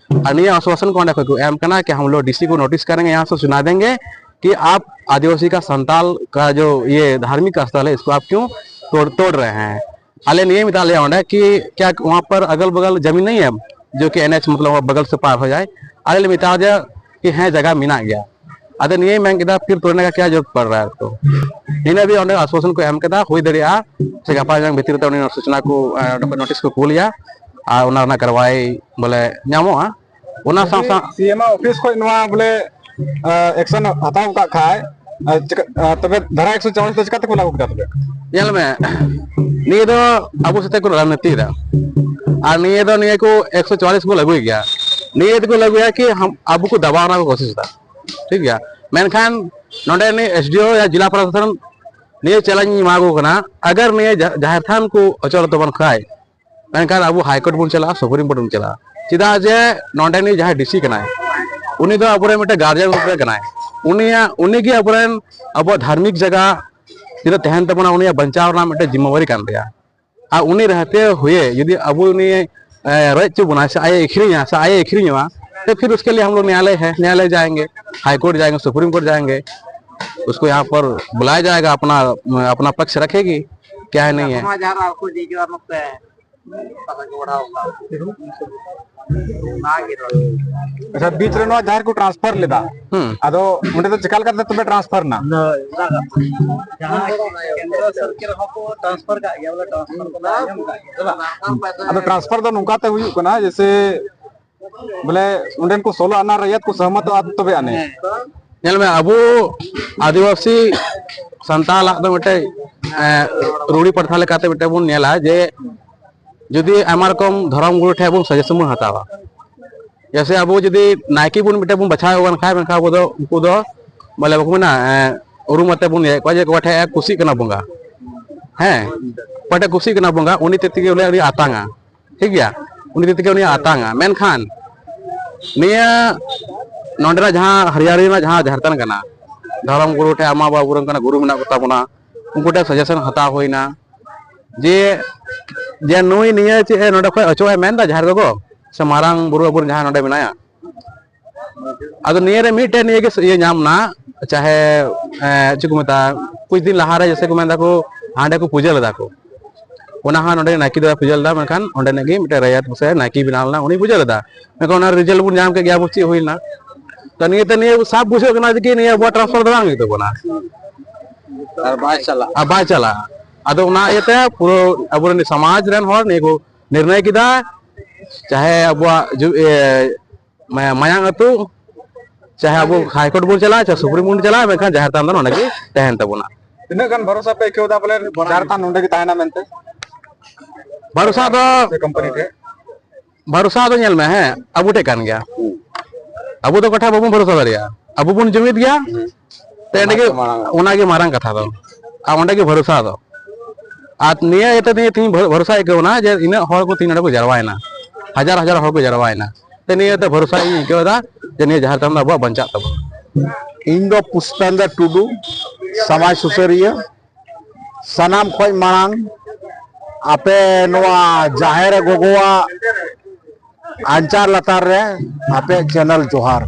ᱟᱨ ᱱᱤᱭᱟᱹ ᱟᱥᱣᱟᱥᱚᱱ ᱠᱚ ᱚᱸᱰᱮ ᱠᱷᱚᱱ ᱠᱚ ᱮᱢ ᱠᱟᱱᱟ ᱠᱤ ᱦᱟᱢ ᱞᱳᱜ ᱰᱤ ᱥᱤ ᱠᱚ ᱱᱳᱴᱤᱥ ᱠᱟᱨᱮᱸᱜᱮ, ᱭᱟᱦᱟᱸ ᱥᱮ ᱥᱩᱱᱟ ᱫᱮᱸᱜᱮ ᱠᱤ ᱟᱯ ᱟᱫᱤᱵᱟᱥᱤ ᱠᱟ ᱥᱟᱱᱛᱟᱞ ᱠᱟ ᱡᱳ ᱭᱮ ᱫᱷᱟᱨᱢᱤᱠ ᱥᱛᱷᱚᱞ ᱦᱮ ᱤᱥᱠᱳ ᱟᱯ ᱠᱭᱳᱸ ᱛᱳᱲ ᱛᱳᱲ ᱨᱮᱦᱮ ᱦᱮᱸ᱾ ᱟᱞᱮ ᱱᱤᱭᱟᱹ ᱢᱮᱛᱟᱜ ᱞᱮᱭᱟ ᱚᱸᱰᱮ ᱠᱤ ᱠᱭᱟ ᱣᱟᱦᱟᱸ ᱯᱟᱨ ᱟᱜᱟᱞ ᱵᱟᱜᱟᱞ ᱡᱟᱢᱤᱱ ᱱᱟᱦᱤ ᱦᱮ ᱡᱳ ᱠᱤ ᱮᱱ ᱮᱪ ᱢᱚᱛᱞᱚᱵ ᱵᱟᱜᱟᱞ ᱥᱮ ᱯᱟᱨ ᱦᱳ ᱡᱟᱭᱮ? ᱟᱞᱮ ᱞᱮ ᱢᱮᱛᱟ ᱫᱮᱭᱟ ᱠᱤ ᱦᱮᱸ ᱡᱟᱭᱜᱟ ᱢᱮᱱᱟᱜ ᱜᱮᱭᱟ᱾ ᱟᱫᱚ ᱱᱤᱭᱟᱹᱭ ᱢᱮᱱ ᱠᱮᱫᱟ ᱯᱷᱤᱨ ᱛᱳᱲᱱᱮ ᱠᱟ ᱠᱭᱟ ᱡᱚᱨᱩᱨᱚᱛ ᱯᱟᱲ ᱨᱟᱦᱟ ᱦᱮ ᱟᱯᱠᱳ? ᱤᱱᱟᱹ ᱵᱷᱤ ᱚᱸᱰᱮ ᱟᱥᱣᱟᱥᱚᱱ ᱠᱚ ᱮᱢ ᱠᱮᱫᱟ, ᱦᱩᱭ ᱫᱟᱲᱮᱭᱟᱜᱼᱟ ᱥᱮ ᱜᱟᱯᱟ ᱢᱮᱭᱟᱝ ᱵᱷᱤᱛᱤᱨ ᱛᱮ ᱩᱱᱤ ᱥᱩᱪᱱᱟ ᱠᱚ ᱱᱳᱴᱤᱥ ᱠᱚ ᱠᱩᱞ ᱮᱭᱟ ᱟᱨ ᱚᱱᱟ ᱨᱮᱱᱟᱜ ᱠᱟᱨᱣᱟᱭ ᱵᱚᱞᱮ ᱧᱟᱢᱚᱜᱼᱟ᱾ ᱚᱱᱟ ᱥᱟᱶ ᱥᱟᱶ ᱥᱤ ᱮᱢ ᱟᱜ ᱚᱯᱷᱤᱥ ᱠᱷᱚᱱ ᱱᱚᱣᱟ ᱵᱚᱞᱮ ᱮᱠᱥᱚᱱ ᱦᱟᱛᱟᱣ ᱠᱟᱜ ᱠᱷᱟᱡ, ᱟᱨ ᱪᱤᱠᱟ-, ᱟᱨ ᱛᱚᱵᱮ ᱫᱷᱟᱨᱟ ᱮᱠᱥᱚ ᱪᱚᱣᱟᱞᱤᱥ ᱫᱚ ᱪᱤᱠᱟᱛᱮ ᱠᱚ ᱞᱟᱹᱜᱩ ᱠᱮᱫᱟ ᱛᱚᱵᱮ? ᱧᱮᱞ ᱢᱮ, ᱱᱤᱭᱟᱹ ᱫᱚ ᱟᱵᱚ ᱥᱟᱛᱮ ᱠᱚ ᱨᱟᱡᱽᱱᱤᱛᱤᱭᱮᱫᱟ᱾ ᱟᱨ ᱱᱤᱭᱟᱹ ᱫᱚ ᱱᱤᱭᱟᱹ ᱠᱚ ᱮᱠᱥᱚ ᱪᱚᱣᱟᱞᱤᱥ ᱠᱚ ᱞᱟᱹᱜᱩᱭ ᱜᱮᱭᱟ᱾ ᱱᱤᱭᱟᱹ ᱫᱚᱠᱚ ᱞᱟᱹᱜᱩᱭᱟ ᱠᱤ ᱦᱟᱢ-, ᱟᱵᱚ ᱠᱚ ᱫᱟᱵᱟᱣ ᱨᱮᱱᱟᱜ ᱠᱚ ᱠᱳᱥᱤᱥ ᱮᱫᱟ᱾ ᱴᱷᱤᱠ ᱜᱮᱭᱟ, ᱢᱮᱱᱠᱷᱟᱱ ᱱᱚᱰᱮ ᱱᱤᱭᱟᱹ ᱮᱥ ᱰᱤ ᱳ ᱭᱟ ᱡᱮᱞᱟ ᱯᱨᱚᱥᱟᱥᱚᱱ ᱱᱤᱭᱟᱹ ᱪᱮᱞᱮᱧᱡᱽ ᱤᱧ ᱮᱢᱟ ᱠᱚ ᱠᱟᱱᱟ, ᱟᱜᱟᱨ ᱱᱤᱭᱟᱹ ᱡᱟ-, ᱡᱟᱦᱮᱨ ᱛᱷᱟᱱ ᱠᱚ ᱚᱪᱚᱞ ᱛᱟᱵᱚᱱ ᱠᱷᱟᱡ, ᱢᱮᱱᱠᱷᱟᱱ ᱟᱵᱚ ᱦᱟᱭ ᱠᱳᱨᱴ ᱵᱚᱱ ᱪᱟᱞᱟᱜᱼᱟ, ᱥᱩᱯᱨᱤᱢ ᱠᱳᱨᱴ ᱵᱚᱱ ᱪᱟᱞᱟᱜᱼᱟ᱾ ᱪᱮᱫᱟᱜ ᱡᱮ ᱱᱚᱰᱮᱱᱤᱡ ᱡᱟᱦᱟᱸᱭ ᱰᱤ ᱥᱤ ᱠᱟᱱᱟᱭ, ᱩᱱᱤ ᱫᱚ ᱟᱵᱚᱨᱮᱱ ᱢᱤᱫᱴᱮᱱ ᱜᱟᱨᱡᱮᱱ ᱨᱩᱯ ᱨᱮ ᱠᱟᱱᱟᱭ᱾ ᱩᱱᱤᱭᱟᱜ, ᱩᱱᱤᱜᱮ ᱟᱵᱚᱨᱮᱱ, ᱟᱵᱚᱣᱟᱜ ᱫᱷᱟᱨᱢᱤᱠ ᱡᱟᱭᱜᱟ ᱛᱤᱱᱟᱹᱜ ᱛᱟᱦᱮᱱ ᱛᱟᱵᱚᱱᱟ, ᱩᱱᱤᱭᱟᱜ ᱵᱟᱧᱪᱟᱣ ᱨᱮᱱᱟᱜ ᱢᱤᱫᱴᱮᱱ ᱡᱤᱢᱢᱟᱣᱟᱨᱤ ᱠᱟᱱ ᱛᱟᱭᱟ᱾ ᱟᱨ ᱩᱱᱤ ᱨᱮᱦᱛᱮ ᱦᱩᱭᱮ ᱡᱩᱫᱤ ᱟᱵᱚ ᱩᱱᱤ ᱨᱚᱡ ᱦᱚᱪᱚ ᱵᱚᱱᱟ ᱥᱮ ᱟᱡ ᱮ ᱟᱹᱠᱷᱨᱤᱧᱟ ᱥᱮ ᱟᱡ ᱮ ᱟᱹᱠᱷᱨᱤᱧᱚᱜᱼᱟ, ᱛᱚ ᱯᱷᱤᱨ ᱩᱥᱠᱮ ᱞᱤᱭᱮ ᱦᱟᱢ ᱞᱳᱜ ᱱᱮᱭᱟᱞᱚᱭ ᱦᱮ, ᱱᱮᱭᱟᱞᱚᱭ ᱡᱟᱭᱮᱝᱜᱮ, ᱦᱟᱭ ᱠᱳᱨᱴ ᱡᱟᱭᱮᱝᱜᱮ, ᱥᱩᱯᱨᱤᱢ ᱠᱳᱨᱴ ᱡᱟᱭᱮᱝᱜᱮ, ᱩᱥᱠᱳ ᱭᱟᱦᱟᱸ ᱯᱟᱨ ᱵᱩᱞᱟᱭᱟ ᱡᱟᱭᱮᱜᱟ, ᱟᱯᱱᱟ ᱟᱯᱱᱟ ᱯᱟᱠᱥ ᱨᱟᱠᱷᱮᱜᱤ, ᱠᱭᱟ ᱦᱮ ᱱᱟᱦᱤ ᱦᱮ᱾ ᱟᱪᱪᱷᱟ, ᱵᱤᱪ ᱨᱮ ᱱᱚᱣᱟ ᱡᱟᱦᱮᱨ ᱠᱚ ᱴᱨᱟᱱᱥᱯᱷᱟᱨ ᱞᱮᱫᱟ, ᱦᱩᱸ᱾ ᱟᱫᱚ ᱚᱸᱰᱮ ᱫᱚ ᱪᱮᱠᱟ ᱞᱮᱠᱟᱛᱮ ᱛᱚᱵᱮ ᱴᱨᱟᱱᱥᱯᱷᱟᱨ ᱮᱱᱟ? ᱡᱟᱦᱟᱸ ᱠᱮᱱᱫᱨᱚ ᱥᱚᱨᱠᱟᱨ ᱦᱚᱸᱠᱚ ᱴᱨᱟᱱᱥᱯᱷᱟᱨ ᱠᱟᱜ ᱜᱮᱭᱟ, ᱵᱚᱞᱮ ᱴᱨᱟᱱᱥᱯᱷᱟᱨ ᱠᱚ ᱟᱸᱡᱚᱢ ᱠᱟᱜ ᱜᱮᱭᱟ, ᱥᱮ ᱵᱟᱝ? ᱟᱫᱚ ᱴᱨᱟᱱᱥᱯᱷᱟᱨ ᱫᱚ ᱱᱚᱝᱠᱟ ᱛᱮ ᱦᱩᱭᱩᱜ ᱠᱟᱱᱟ, ᱡᱮᱭᱥᱮ ᱵᱚᱞᱮ ᱚᱸᱰᱮᱱ ᱠᱚ ᱥᱳᱞᱳ ᱟᱱᱟ ᱨᱟᱭᱟᱛ ᱠᱚ ᱥᱚᱦᱢᱚᱛᱚᱜᱼᱟ ᱛᱚᱵᱮ ᱟᱹᱱᱤᱡ᱾ ᱧᱮᱞ ᱢᱮ, ᱟᱵᱚ ᱟᱹᱫᱤᱵᱟᱹᱥᱤ ᱥᱟᱱᱛᱟᱲᱟᱜ ᱫᱚ ᱢᱤᱫᱴᱮᱡ, ᱮ, ᱨᱩᱲᱤ ᱯᱨᱚᱛᱷᱟ ᱞᱮᱠᱟᱛᱮ ᱢᱤᱫᱴᱮᱡ ᱵᱚᱱ ᱧᱮᱞᱟ ᱡᱮ ᱡᱩᱫᱤ ᱟᱭᱢᱟ ᱨᱚᱠᱚᱢ ᱫᱷᱚᱨᱚᱢ ᱜᱩᱨᱩ ᱴᱷᱮᱱ ᱵᱚᱱ ᱥᱟᱡᱮᱥᱚᱱ ᱵᱚᱱ ᱦᱟᱛᱟᱣᱟ, ᱡᱮᱭᱥᱮ ᱟᱵᱚ ᱡᱩᱫᱤ ᱱᱟᱭᱠᱮ ᱵᱚᱱ ᱢᱤᱫᱴᱮᱡ ᱵᱚᱱ ᱵᱟᱪᱷᱟᱣ ᱠᱟᱱ ᱠᱷᱟᱡ, ᱢᱮᱱᱠᱷᱟᱱ ᱟᱵᱚ ᱫᱚ ᱩᱱᱠᱩ ᱫᱚ ᱵᱚᱞᱮ ᱵᱟᱠᱚ ᱢᱮᱱᱟ, ᱮ, ᱩᱨᱩᱢ ᱟᱛᱮ ᱵᱚᱱ ᱤᱭᱟᱹᱭᱮᱫ ᱠᱚᱣᱟ ᱡᱮ ᱚᱠᱚᱭ ᱴᱷᱮᱡ ᱮ ᱠᱩᱥᱤᱜ ᱠᱟᱱᱟ ᱵᱚᱸᱜᱟ, ᱦᱮᱸ, ᱚᱠᱚᱭ ᱴᱷᱮᱡ ᱠᱩᱥᱤᱜ ᱠᱟᱱᱟ ᱵᱚᱸᱜᱟ, ᱩᱱᱤ ᱛᱮ ᱛᱮᱜᱮ ᱵᱚᱞᱮ ᱩᱱᱤ ᱟᱛᱟᱝᱟ, ᱴᱷᱤᱠ ᱜᱮᱭᱟ, ᱩᱱᱤ ᱛᱮ ᱛᱮᱜᱮ ᱩᱱᱤ ᱟᱛᱟᱝᱟ᱾ ᱢᱮᱱᱠᱷᱟᱱ ᱱᱤᱭᱟᱹ ᱱᱚᱰᱮᱱᱟᱜ ᱡᱟᱦᱟᱸ ᱦᱟᱨᱤᱭᱟᱨᱤ ᱨᱮᱱᱟᱜ ᱡᱟᱦᱟᱸ ᱡᱷᱟᱲᱠᱷᱚᱸᱰ ᱠᱟᱱᱟ, ᱫᱷᱚᱨᱚᱢ ᱜᱩᱨᱩ ᱴᱷᱮᱡ ᱟᱭᱢᱟ ᱟᱵᱚᱨᱮᱱ ᱠᱟᱱᱟ ᱜᱩᱨᱩ ᱢᱮᱱᱟᱜ ᱠᱚᱛᱟ ᱵᱚᱱᱟ, ᱩᱱᱠᱩ ᱴᱷᱮᱡ ᱥᱟᱡᱮᱥᱚᱱ ᱦᱟᱛᱟᱣ ᱦᱩᱭᱱᱟ ᱡᱮ, ᱡᱮ ᱱᱩᱭ ᱱᱤᱭᱟᱹ ᱪᱮᱫ ᱮ ᱱᱚᱰᱮ ᱠᱷᱚᱡ ᱚᱪᱚᱜ ᱮ ᱢᱮᱱᱫᱟ ᱡᱟᱦᱮᱨ ᱜᱚᱜᱚ ᱥᱮ ᱢᱟᱨᱟᱝ ᱵᱩᱨᱩ ᱟᱵᱚᱨᱮᱱ ᱡᱟᱦᱟᱸᱭ ᱱᱚᱰᱮ ᱢᱮᱱᱟᱭᱟ᱾ ᱟᱫᱚ ᱱᱤᱭᱟᱹ ᱨᱮ ᱢᱤᱫᱴᱮᱱ ᱱᱤᱭᱟᱹ ᱜᱮ ᱤᱭᱟᱹ ᱧᱟᱢ ᱱᱟ, ᱪᱟᱦᱮ, ᱮ, ᱪᱮᱫ ᱠᱚ ᱢᱮᱛᱟᱜᱼᱟ, ᱠᱩᱪ ᱫᱤᱱ ᱞᱟᱦᱟ ᱨᱮ ᱡᱮᱭᱥᱮ ᱠᱚ ᱢᱮᱱᱫᱟ ᱠᱚ ᱦᱟᱸᱰᱮ ᱠᱚ ᱯᱩᱡᱟᱹ ᱞᱮᱫᱟ ᱠᱚ, ᱚᱱᱟ ᱦᱚᱸ ᱱᱚᱰᱮ ᱱᱟᱭᱠᱮ ᱫᱚ ᱯᱩᱡᱟᱹ ᱞᱮᱫᱟ, ᱢᱮᱱᱠᱷᱟᱱ ᱚᱸᱰᱮᱱᱤᱡ ᱜᱮ ᱢᱤᱫᱴᱮᱱ ᱨᱟᱭᱟᱛ ᱥᱮ ᱱᱟᱭᱠᱮ ᱵᱮᱱᱟᱣ ᱞᱮᱱᱟ, ᱩᱱᱤ ᱯᱩᱡᱟᱹ ᱞᱮᱫᱟ᱾ ᱢᱮᱱᱠᱷᱟᱱ ᱚᱱᱟ ᱨᱮᱡᱟᱞᱴ ᱵᱚᱱ ᱧᱟᱢ ᱠᱮᱫ ᱜᱮᱭᱟ ᱟᱵᱚ ᱪᱮᱫ ᱦᱩᱭᱱᱟ᱾ ᱛᱚ ᱱᱤᱭᱟᱹᱛᱮ ᱱᱤᱭᱟᱹ ᱥᱟᱵ ᱵᱩᱡᱷᱟᱹᱜ ᱠᱟᱱᱟ ᱡᱮ ᱠᱤ ᱱᱤᱭᱟᱹ ᱟᱵᱚᱣᱟᱜ ᱴᱨᱟᱱᱥᱯᱷᱟᱨ ᱫᱚ ᱵᱟᱝ ᱦᱩᱭᱩᱜ ᱛᱟᱵᱚᱱᱟ᱾ ᱟᱨ ᱵᱟᱭ ᱪᱟᱞᱟᱜᱼᱟ᱾ ᱟᱨ ᱵᱟᱭ ᱪᱟᱞᱟᱜᱼᱟ᱾ ᱟᱫᱚ ᱚᱱᱟ ᱤᱭᱟᱹᱛᱮ ᱯᱩᱨᱟᱹ ᱟᱵᱚᱨᱮᱱ ᱥᱚᱢᱟᱡᱽ ᱨᱮᱱ ᱦᱚᱲ ᱱᱤᱭᱟᱹ ᱠᱚ ᱱᱤᱨᱱᱚᱭ ᱠᱮᱫᱟ, ᱪᱟᱦᱮ ᱟᱵᱚᱣᱟᱜ ᱡᱩ-, ᱮ, ᱢᱟ-, ᱢᱟᱭᱟᱝ ᱟᱹᱛᱩ, ᱪᱟᱦᱮ ᱟᱵᱚ ᱦᱟᱭ ᱠᱳᱨᱴ ᱵᱚᱱ ᱪᱟᱞᱟᱜᱼᱟ, ᱪᱟᱦᱮ ᱥᱩᱯᱨᱤᱢ ᱠᱳᱨᱴ ᱵᱚᱱ ᱪᱟᱞᱟᱜᱼᱟ, ᱢᱮᱱᱠᱷᱟᱱ ᱡᱟᱦᱮᱨ ᱛᱷᱟᱱ ᱫᱚ ᱱᱚᱰᱮ ᱜᱮ ᱛᱟᱦᱮᱱ ᱛᱟᱵᱚᱱᱟ᱾ ᱛᱤᱱᱟᱹᱜ ᱜᱟᱱ ᱵᱷᱚᱨᱥᱟ ᱯᱮ ᱟᱹᱭᱠᱟᱹᱣ ᱮᱫᱟ ᱵᱚᱞᱮ ᱡᱟᱦᱮᱨ ᱛᱷᱟᱱ ᱱᱚᱰᱮ ᱜᱮ ᱛᱟᱦᱮᱱᱟ ᱢᱮᱱᱛᱮ? ᱵᱷᱚᱨᱥᱟ ᱫᱚ ᱥᱮ ᱠᱳᱢᱯᱟᱱᱤ ᱴᱷᱮᱱ? ᱵᱷᱚᱨᱥᱟ ᱫᱚ ᱧᱮᱞ ᱢᱮ, ᱦᱮᱸ, ᱟᱵᱚ ᱴᱷᱮᱱ ᱠᱟᱱ ᱜᱮᱭᱟ᱾ ᱦᱩᱸ᱾ ᱟᱵᱚ ᱫᱚ ᱚᱠᱟ ᱴᱷᱮᱱ ᱵᱟᱵᱚᱱ ᱵᱷᱚᱨᱥᱟ ᱫᱟᱲᱮᱭᱟᱜᱼᱟ, ᱟᱵᱚ ᱵᱚᱱ ᱡᱩᱢᱤᱫ ᱜᱮᱭᱟ᱾ ᱦᱩᱸ᱾ ᱛᱮ ᱚᱸᱰᱮ ᱚᱱᱟ ᱜᱮ, ᱜᱮ ᱢᱟᱨᱟᱝ ᱠᱟᱛᱷᱟ᱾ ᱚᱱᱟ ᱜᱮ ᱢᱟᱨᱟᱝ ᱠᱟᱛᱷᱟ ᱫᱚ, ᱟᱨ ᱚᱸᱰᱮ ᱜᱮ ᱵᱷᱚᱨᱥᱟ ᱫᱚ᱾ ᱟᱨ ᱱᱤᱭᱟᱹ ᱤᱭᱟᱹᱛᱮ ᱛᱮᱦᱤᱧ ᱵᱷᱚ-, ᱵᱷᱚᱨᱥᱟ ᱟᱹᱭᱠᱟᱹᱣ ᱮᱱᱟ ᱡᱮ ᱤᱱᱟᱹᱜ ᱦᱚᱲ ᱠᱚ ᱛᱮᱦᱤᱧ ᱱᱚᱰᱮ ᱠᱚ ᱡᱟᱨᱣᱟᱭᱮᱱᱟ, ᱦᱟᱡᱟᱨ ᱦᱟᱡᱟᱨ ᱦᱚᱲ ᱠᱚ ᱡᱟᱨᱣᱟᱭᱮᱱᱟ᱾ ᱛᱮ ᱱᱤᱭᱟᱹ ᱤᱭᱟᱹᱛᱮ ᱵᱷᱚᱨᱥᱟ ᱤᱧ ᱟᱹᱭᱠᱟᱹᱣ ᱮᱫᱟ ᱡᱮ ᱱᱤᱭᱟᱹ ᱡᱟᱦᱮᱨ ᱛᱷᱟᱱ ᱫᱚ ᱟᱵᱚᱣᱟᱜ ᱵᱟᱧᱪᱟᱜ ᱛᱟᱵᱚᱱᱟ᱾ ᱤᱧ ᱫᱚ ᱯᱩᱥᱯᱮᱱᱫᱨᱚ ᱴᱩᱰᱩ, ᱥᱚᱢᱟᱡᱽ ᱥᱩᱥᱟᱹᱨᱤᱭᱟᱹ᱾ ᱥᱟᱱᱟᱢ ᱠᱷᱚᱱ ᱢᱟᱲᱟᱝ ᱟᱯᱮ ᱱᱚᱣᱟ ᱡᱟᱦᱮᱨ ᱜᱚᱜᱚᱣᱟᱜ ᱟᱧᱪᱟᱨ ᱞᱟᱛᱟᱨ ᱨᱮ ᱟᱯᱮ ᱪᱮᱱᱮᱞ ᱡᱚᱦᱟᱨ᱾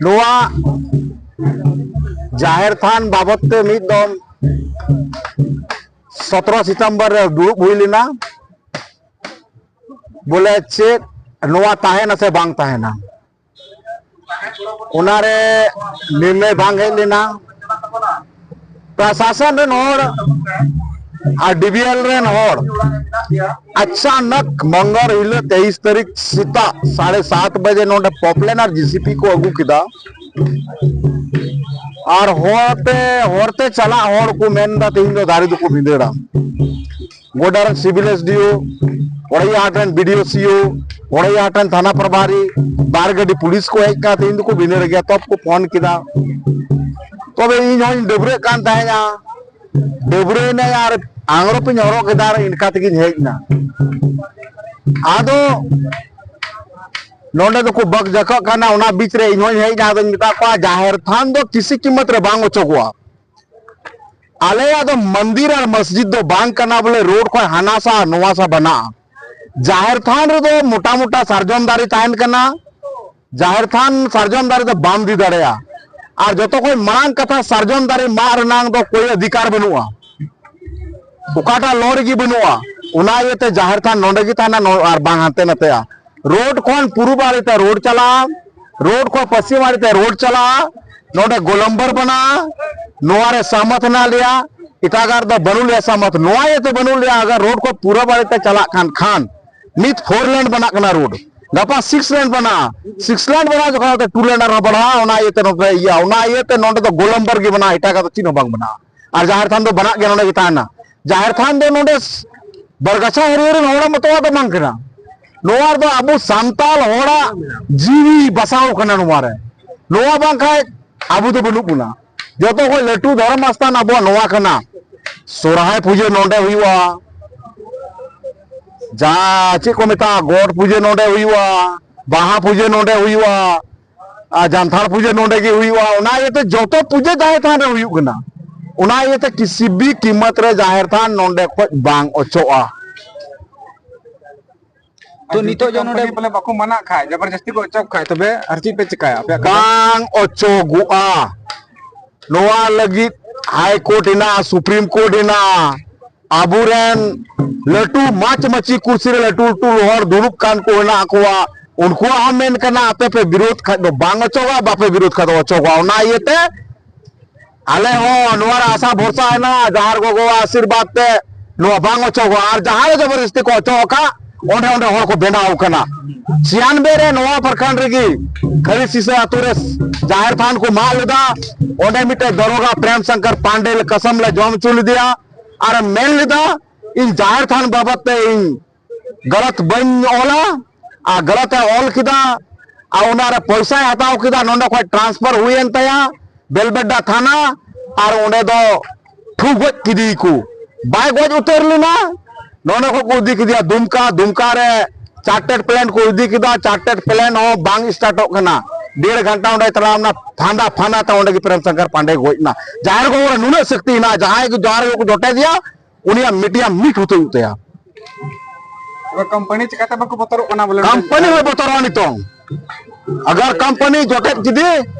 ᱱᱚᱣᱟ ᱡᱟᱦᱮᱨ ᱛᱷᱟᱱ ᱵᱟᱵᱚᱫ ᱛᱮ ᱢᱤᱫ ᱫᱚᱢ ᱥᱚᱛᱨᱚ ᱥᱤᱛᱚᱢᱵᱚᱨ ᱨᱮ ᱫᱩᱲᱩᱵ ᱦᱩᱭ ᱞᱮᱱᱟ᱾ ᱵᱚᱞᱮ ᱪᱮᱫ ᱱᱚᱣᱟ ᱛᱟᱦᱮᱱᱟ ᱥᱮ ᱵᱟᱝ ᱛᱟᱦᱮᱱᱟ, ᱚᱱᱟᱨᱮ ᱱᱤᱨᱱᱚᱭ ᱵᱟᱝ ᱦᱮᱡ ᱞᱮᱱᱟ᱾ ᱯᱨᱚᱥᱟᱥᱚᱱ ᱨᱮᱱ ᱦᱚᱲ ᱟᱨ ᱰᱤᱵᱤᱮᱞ ᱨᱮᱱ ᱦᱚᱲ ᱟᱪᱟᱱᱚᱠ ᱢᱚᱝᱜᱚᱞ ᱦᱤᱞᱳᱜ ᱛᱮᱭᱤᱥ ᱛᱟᱹᱨᱤᱠᱷ ᱥᱮᱛᱟᱜ ᱥᱟᱲᱮ ᱥᱟᱛ ᱵᱟᱡᱮ ᱱᱚᱰᱮ ᱯᱚᱯᱞᱮᱱ ᱟᱨ ᱡᱤᱥᱤᱯᱤ ᱠᱚ ᱟᱹᱜᱩ ᱠᱮᱫᱟ᱾ ᱟᱨ ᱦᱚᱨᱛᱮ, ᱦᱚᱨᱛᱮ ᱪᱟᱞᱟᱜ ᱦᱚᱲ ᱠᱚ ᱢᱮᱱᱫᱟ ᱛᱮᱦᱮᱧ ᱫᱚ ᱫᱟᱨᱮ ᱫᱚᱠᱚ ᱵᱷᱤᱸᱫᱟᱹᱲᱟ᱾ ᱜᱚᱰᱟ ᱨᱮᱱ ᱥᱤᱵᱤᱞ ᱮᱥᱰᱤᱳ, ᱯᱚᱲᱮᱭᱟᱦᱟᱴ ᱨᱮᱱ ᱵᱤᱰᱤᱳ ᱥᱤᱳ, ᱯᱚᱲᱮᱭᱟᱦᱟᱴ ᱨᱮᱱ ᱛᱷᱟᱱᱟ ᱯᱨᱚᱵᱷᱟᱨᱤ, ᱵᱟᱨ ᱜᱟᱹᱰᱤ ᱯᱩᱞᱤᱥ ᱠᱚ ᱦᱮᱡ ᱠᱟᱱᱟ, ᱛᱮᱦᱮᱧ ᱫᱚᱠᱚ ᱵᱷᱤᱸᱫᱟᱹᱲ ᱜᱮᱭᱟ, ᱛᱚᱵ ᱠᱚ ᱯᱷᱳᱱ ᱠᱮᱫᱟ᱾ ᱛᱚᱵᱮ ᱤᱧ ᱦᱚᱸᱧ ᱰᱟᱹᱵᱽᱨᱟᱹᱜ ᱠᱟᱱ ᱛᱟᱦᱮᱸᱱᱟ, ᱰᱟᱹᱵᱽᱨᱟᱹᱭᱮᱱᱟᱹᱧ ᱟᱨ ᱟᱝᱨᱚᱯ ᱤᱧ ᱦᱚᱨᱚᱜ ᱠᱮᱫᱟ ᱟᱨ ᱤᱱᱠᱟ ᱛᱮᱜᱤᱧ ᱦᱮᱡ ᱮᱱᱟ᱾ ᱟᱫᱚ ᱱᱚᱰᱮ ᱫᱚᱠᱚ ᱵᱟᱠ ᱡᱟᱠᱟᱜ ᱠᱟᱱᱟ, ᱚᱱᱟ ᱵᱤᱪ ᱨᱮ ᱤᱧ ᱦᱚᱸᱧ ᱦᱮᱡ ᱮᱱᱟ᱾ ᱟᱫᱚᱧ ᱢᱮᱛᱟ ᱠᱚᱣᱟ, ᱡᱟᱦᱮᱨ ᱛᱷᱟᱱ ᱫᱚ ᱠᱤᱥᱤ ᱠᱤᱢᱚᱛ ᱨᱮ ᱵᱟᱝ ᱚᱪᱚᱜᱚᱜᱼᱟ᱾ ᱟᱞᱮᱭᱟᱜ ᱫᱚ ᱢᱚᱱᱫᱤᱨ ᱟᱨ ᱢᱚᱥᱡᱤᱫ ᱫᱚ ᱵᱟᱝ ᱠᱟᱱᱟ ᱵᱚᱞᱮ ᱨᱳᱰ ᱠᱷᱚᱱ ᱦᱟᱱᱟ ᱥᱟ ᱱᱚᱣᱟ ᱥᱟ ᱵᱮᱱᱟᱜᱼᱟ᱾ ᱡᱟᱦᱮᱨ ᱛᱷᱟᱱ ᱨᱮᱫᱚ ᱢᱚᱴᱟ ᱢᱚᱴᱟ ᱥᱟᱨᱡᱚᱢ ᱫᱟᱨᱮ ᱛᱟᱦᱮᱱ ᱠᱟᱱᱟ, ᱡᱟᱦᱮᱨ ᱛᱷᱟᱱ ᱥᱟᱨᱡᱚᱢ ᱫᱟᱨᱮ ᱫᱚ ᱵᱟᱢ ᱤᱫᱤ ᱫᱟᱲᱮᱭᱟᱜᱼᱟ᱾ ᱟᱨ ᱡᱚᱛᱚ ᱠᱷᱚᱱ ᱢᱟᱲᱟᱝ ᱠᱟᱛᱷᱟ, ᱥᱟᱨᱡᱚᱢ ᱫᱟᱨᱮ ᱢᱟᱜ ᱨᱮᱱᱟᱝ ᱫᱚ ᱠᱳᱭ ᱚᱫᱷᱤᱠᱟᱨ ᱵᱟᱹᱱᱩᱜᱼᱟ, ᱚᱠᱟᱴᱟᱜ ᱞᱚ ᱨᱮᱜᱮ ᱵᱟᱹᱱᱩᱜᱼᱟ᱾ ᱚᱱᱟ ᱤᱭᱟᱹᱛᱮ ᱡᱟᱦᱮᱨ ᱛᱷᱟᱱ ᱱᱚᱰᱮ ᱜᱮ ᱛᱟᱦᱮᱱᱟ, ᱱᱚ-, ᱟᱨ ᱵᱟᱝ ᱦᱟᱱᱛᱮ ᱱᱟᱛᱮᱜᱼᱟ᱾ ᱨᱳᱰ ᱠᱷᱚᱱ ᱯᱩᱨᱩᱵ ᱟᱲᱮ ᱛᱮ ᱨᱳᱰ ᱪᱟᱞᱟᱜᱼᱟ, ᱨᱳᱰ ᱠᱷᱚᱱ ᱯᱚᱥᱪᱤᱢ ᱟᱲᱮ ᱛᱮ ᱨᱳᱰ ᱪᱟᱞᱟᱜᱼᱟ, ᱱᱚᱰᱮ ᱜᱳᱞᱟᱢᱵᱚᱨ ᱵᱮᱱᱟᱜᱼᱟ, ᱱᱚᱣᱟ ᱨᱮ ᱥᱟᱢᱟᱛ ᱦᱮᱱᱟᱜ ᱞᱮᱭᱟ, ᱮᱴᱟᱜᱟᱜ ᱨᱮᱫᱚ ᱵᱟᱹᱱᱩᱜ ᱞᱮᱭᱟ ᱥᱟᱢᱟᱛ᱾ ᱱᱚᱣᱟ ᱤᱭᱟᱹᱛᱮ ᱵᱟᱹᱱᱩᱜ ᱞᱮᱭᱟ, ᱟᱜᱟᱨ ᱨᱳᱰ ᱠᱷᱚᱱ ᱯᱩᱨᱩᱵ ᱟᱲᱮ ᱛᱮ ᱪᱟᱞᱟᱜ ᱠᱟᱱ ᱠᱷᱟᱱ ᱱᱤᱛ ᱯᱷᱳᱨ ᱞᱮᱱ ᱵᱮᱱᱟᱜ ᱠᱟᱱᱟ ᱨᱳᱰ, ᱜᱟᱯᱟ ᱥᱤᱠᱥ ᱞᱮᱱ ᱵᱮᱱᱟᱜᱼᱟ, ᱥᱤᱠᱥ ᱞᱮᱱ ᱵᱮᱱᱟᱜᱼᱟ ᱡᱚᱠᱷᱚᱱ ᱱᱚᱛᱮ ᱴᱩ ᱞᱮᱱ ᱟᱨᱦᱚᱸ ᱵᱟᱲᱦᱟᱜᱼᱟ, ᱚᱱᱟ ᱤᱭᱟᱹᱛᱮ ᱱᱚᱛᱮ ᱤᱭᱟᱹ, ᱚᱱᱟ ᱤᱭᱟᱹᱛᱮ ᱱᱚᱰᱮ ᱫᱚ ᱜᱳᱞᱟᱢᱵᱚᱨ ᱜᱮ ᱵᱮᱱᱟᱜᱼᱟ, ᱮᱴᱟᱜᱟᱜ ᱫᱚ ᱪᱮᱫ ᱦᱚᱸ ᱵᱟᱝ ᱵᱮᱱᱟᱜᱼᱟ᱾ ᱟᱨ ᱡᱟᱦᱮᱨ ᱛᱷᱟᱱ ᱫᱚ ᱵᱮᱱᱟᱜ ᱜᱮᱭᱟ, ᱱᱚᱰᱮ ᱜᱮ ᱛᱟᱦᱮᱱᱟ᱾ ᱡᱟᱦᱮᱨ ᱛᱷᱟᱱ ᱫᱚ ᱱᱚᱰᱮ ᱵᱟᱨᱜᱟᱪᱷᱟ ᱦᱟᱹᱨᱭᱟᱹ ᱨᱮᱱ ᱦᱚᱲᱟᱜ ᱢᱚᱛᱚ ᱫᱚ ᱵᱟᱝ ᱠᱟᱱᱟ, ᱱᱚᱣᱟ ᱨᱮᱫᱚ ᱟᱵᱚ ᱥᱟᱱᱛᱟᱞ ᱦᱚᱲᱟᱜ ᱡᱤᱣᱤ ᱵᱟᱥᱟᱣ ᱠᱟᱱᱟ ᱱᱚᱣᱟ ᱨᱮ᱾ ᱱᱚᱣᱟ ᱵᱟᱝᱠᱷᱟᱡ ᱟᱵᱚ ᱫᱚ ᱵᱟᱹᱱᱩᱜ ᱵᱚᱱᱟ᱾ ᱡᱚᱛᱚ ᱠᱷᱚᱱ ᱞᱟᱹᱴᱩ ᱫᱷᱚᱨᱚᱢ ᱟᱥᱛᱷᱟᱱ ᱟᱵᱚᱣᱟᱜ ᱱᱚᱣᱟ ᱠᱟᱱᱟ᱾ ᱥᱚᱨᱦᱟᱭ ᱯᱩᱡᱟᱹ ᱱᱚᱰᱮ ᱦᱩᱭᱩᱜᱼᱟ, ᱡᱟ ᱪᱮᱫ ᱠᱚ ᱢᱮᱛᱟᱜᱼᱟ, ᱜᱚᱴ ᱯᱩᱡᱟᱹ ᱱᱚᱰᱮ ᱦᱩᱭᱩᱜᱼᱟ, ᱵᱟᱦᱟ ᱯᱩᱡᱟᱹ ᱱᱚᱰᱮ ᱦᱩᱭᱩᱜᱼᱟ, ᱟᱨ ᱡᱟᱱᱛᱷᱟᱲ ᱯᱩᱡᱟᱹ ᱱᱚᱰᱮ ᱜᱮ ᱦᱩᱭᱩᱜᱼᱟ᱾ ᱚᱱᱟ ᱤᱭᱟᱹᱛᱮ ᱡᱚᱛᱚ ᱯᱩᱡᱟᱹ ᱡᱟᱦᱮᱨ ᱛᱷᱟᱱ ᱨᱮ ᱦᱩᱭᱩᱜ ᱠᱟᱱᱟ᱾ ᱚᱱᱟ ᱤᱭᱟᱹᱛᱮ ᱠᱤᱥᱤ ᱵᱤ ᱠᱤᱢᱚᱛ ᱨᱮ ᱡᱟᱦᱮᱨ ᱛᱷᱟᱱ ᱱᱚᱰᱮ ᱠᱷᱚᱡ ᱵᱟᱝ ᱚᱪᱚᱜᱼᱟ᱾ ᱛᱚ ᱱᱤᱛᱚᱜ ᱡᱚ ᱱᱚᱰᱮ ᱵᱚᱞᱮ ᱵᱟᱠᱚ ᱢᱟᱱᱟᱜ ᱠᱷᱟᱡ, ᱡᱚᱵᱚᱨᱡᱚᱥᱛᱤ ᱠᱚ ᱚᱪᱚᱜ ᱠᱷᱟᱡ, ᱛᱚᱵᱮ ᱟᱨ ᱪᱮᱫ ᱯᱮ ᱪᱮᱠᱟᱭᱟ ᱟᱯᱮᱭᱟᱜ ᱠᱟᱛᱷᱟ? ᱵᱟᱝ ᱚᱪᱚᱜᱚᱜᱼᱟ᱾ ᱱᱚᱣᱟ ᱞᱟᱹᱜᱤᱫ ᱦᱟᱭ ᱠᱳᱨᱴ ᱦᱮᱱᱟᱜᱼᱟ, ᱥᱩᱯᱨᱤᱢ ᱠᱳᱨᱴ ᱦᱮᱱᱟᱜᱼᱟ, ᱟᱵᱚᱨᱮᱱ ᱞᱟᱹᱴᱩ ᱢᱟᱪ ᱢᱟᱹᱪᱤ ᱠᱩᱨᱥᱤ ᱨᱮ ᱞᱟᱹᱴᱩ ᱞᱟᱹᱴᱩ ᱦᱚᱲ ᱫᱩᱲᱩᱵ ᱠᱟᱱ ᱠᱚ ᱦᱮᱱᱟᱜ ᱠᱚᱣᱟ᱾ ᱩᱱᱠᱩᱣᱟᱜ ᱦᱚᱸ ᱢᱮᱱ ᱠᱟᱱᱟ, ᱟᱯᱮ ᱯᱮ ᱵᱤᱨᱳᱫ ᱠᱷᱟᱡ ᱫᱚ ᱵᱟᱝ ᱚᱪᱚᱜᱚᱜᱼᱟ, ᱵᱟᱯᱮ ᱵᱤᱨᱳᱫ ᱠᱷᱟᱡ ᱫᱚ ᱚᱪᱚᱜᱚᱜᱼᱟ᱾ ᱚᱱᱟ ᱤᱭᱟᱹᱛᱮ ᱟᱞᱮ ᱦᱚᱸ ᱱᱚᱣᱟ ᱨᱮ ᱟᱥᱟ ᱵᱷᱚᱨᱥᱟ ᱦᱮᱱᱟᱜᱼᱟ, ᱡᱟᱦᱮᱨ ᱜᱚᱜᱚᱣᱟᱜ ᱟᱥᱤᱨᱵᱟᱫᱽ ᱛᱮ ᱱᱚᱣᱟ ᱵᱟᱝ ᱚᱪᱚᱜᱚᱜᱼᱟ᱾ ᱟᱨ ᱡᱟᱦᱟᱸ ᱨᱮ ᱡᱚᱵᱚᱨᱫᱚᱥᱛᱤ ᱠᱚ ᱚᱪᱚᱜ ᱟᱠᱟᱫ, ᱚᱸᱰᱮ ᱚᱸᱰᱮ ᱦᱚᱲ ᱠᱚ ᱵᱮᱱᱟᱣ ᱠᱟᱱᱟ᱾ ᱪᱷᱤᱭᱟᱱᱵᱮ ᱨᱮ ᱱᱚᱣᱟ ᱯᱨᱚᱠᱷᱚᱸᱰ ᱨᱮᱜᱮ ᱠᱷᱟᱹᱨᱤ ᱥᱤᱥᱟᱹ ᱟᱛᱳ ᱨᱮ ᱡᱟᱦᱮᱨ ᱛᱷᱟᱱ ᱠᱚ ᱢᱟᱜ ᱞᱮᱫᱟ᱾ ᱚᱸᱰᱮ ᱢᱤᱫᱴᱮᱡ ᱫᱟᱨᱚᱜᱟ ᱯᱨᱮᱢ ᱥᱚᱝᱠᱚᱨ ᱯᱟᱱᱰᱮ ᱞᱮ ᱠᱟᱥᱟᱢ ᱞᱮ ᱡᱚᱢ ᱦᱚᱪᱚ ᱞᱮᱫᱮᱭᱟ ᱟᱨ ᱮ ᱢᱮᱱ ᱞᱮᱫᱟ, ᱤᱧ ᱡᱟᱦᱮᱨ ᱛᱷᱟᱱ ᱵᱟᱵᱚᱫ ᱛᱮ ᱤᱧ ᱜᱟᱞᱟᱛ ᱵᱟᱹᱧ ᱚᱞᱟ, ᱟᱨ ᱜᱟᱞᱟᱛ ᱮ ᱚᱞ ᱠᱮᱫᱟ, ᱟᱨ ᱚᱱᱟᱨᱮ ᱯᱚᱭᱥᱟᱭ ᱦᱟᱛᱟᱣ ᱠᱮᱫᱟ, ᱱᱚᱰᱮ ᱠᱷᱚᱱ ᱴᱨᱟᱱᱥᱯᱷᱟᱨ ᱦᱩᱭᱮᱱ ᱛᱟᱭᱟ ᱵᱮᱞᱵᱮᱰᱟ ᱛᱷᱟᱱᱟ, ᱟᱨ ᱚᱸᱰᱮ ᱫᱚ ᱴᱷᱩ ᱜᱚᱡ ᱠᱮᱫᱮᱭᱟᱠᱚ᱾ ᱵᱟᱭ ᱜᱚᱡ ᱩᱛᱟᱹᱨ ᱞᱮᱱᱟ, ᱱᱚᱰᱮ ᱠᱷᱚᱱ ᱠᱚ ᱤᱫᱤ ᱠᱮᱫᱮᱭᱟ ᱫᱩᱢᱠᱟ, ᱫᱩᱢᱠᱟ ᱨᱮ ᱪᱟᱨᱴᱮᱰ ᱯᱞᱮᱱ ᱠᱚ ᱤᱫᱤ ᱠᱮᱫᱟ, ᱪᱟᱨᱴᱮᱰ ᱯᱞᱮᱱ ᱦᱚᱸ ᱵᱟᱝ ᱥᱴᱟᱨᱴᱚᱜ ᱠᱟᱱᱟ᱾ ᱰᱮᱲ ᱜᱷᱚᱱᱴᱟ ᱚᱸᱰᱮ ᱪᱟᱞᱟᱣ ᱮᱱᱟ, ᱯᱷᱟᱸᱫᱟ ᱯᱷᱟᱸᱫᱟ ᱛᱮ ᱚᱸᱰᱮ ᱜᱮ ᱯᱨᱮᱢ ᱥᱚᱝᱠᱚᱨ ᱯᱟᱱᱰᱮ ᱜᱚᱡ ᱮᱱᱟ᱾ ᱡᱟᱦᱮᱨ ᱜᱚᱜᱚ ᱨᱮ ᱱᱩᱱᱟᱹᱜ ᱥᱚᱠᱛᱤ ᱦᱮᱱᱟᱜᱼᱟ, ᱡᱟᱦᱟᱸᱭ ᱜᱮ ᱡᱟᱦᱮᱨ ᱜᱚᱜᱚ ᱠᱚ ᱡᱚᱴᱮᱫᱮᱭᱟ, ᱩᱱᱤᱭᱟᱜ ᱢᱤᱫᱴᱤᱡ ᱢᱤᱫ ᱦᱩᱛᱩ ᱩᱛᱟᱹᱭᱟ᱾ ᱛᱚᱵᱮ ᱠᱳᱢᱯᱟᱱᱤ ᱪᱤᱠᱟᱹᱛᱮ ᱵᱟᱠᱚ ᱵᱚᱛᱚᱨᱚᱜ ᱠᱟᱱᱟ ᱵᱚᱞᱮ? ᱠᱳᱢᱯᱟᱱᱤ ᱦᱚᱸ ᱵᱚᱛᱚᱨᱚᱜᱼᱟ ᱱᱤᱛᱚᱝ᱾ ᱟᱜᱟᱨ ᱠᱳᱢᱯᱟᱱᱤ ᱡᱚᱴᱮᱫ ᱠᱮᱫᱮ,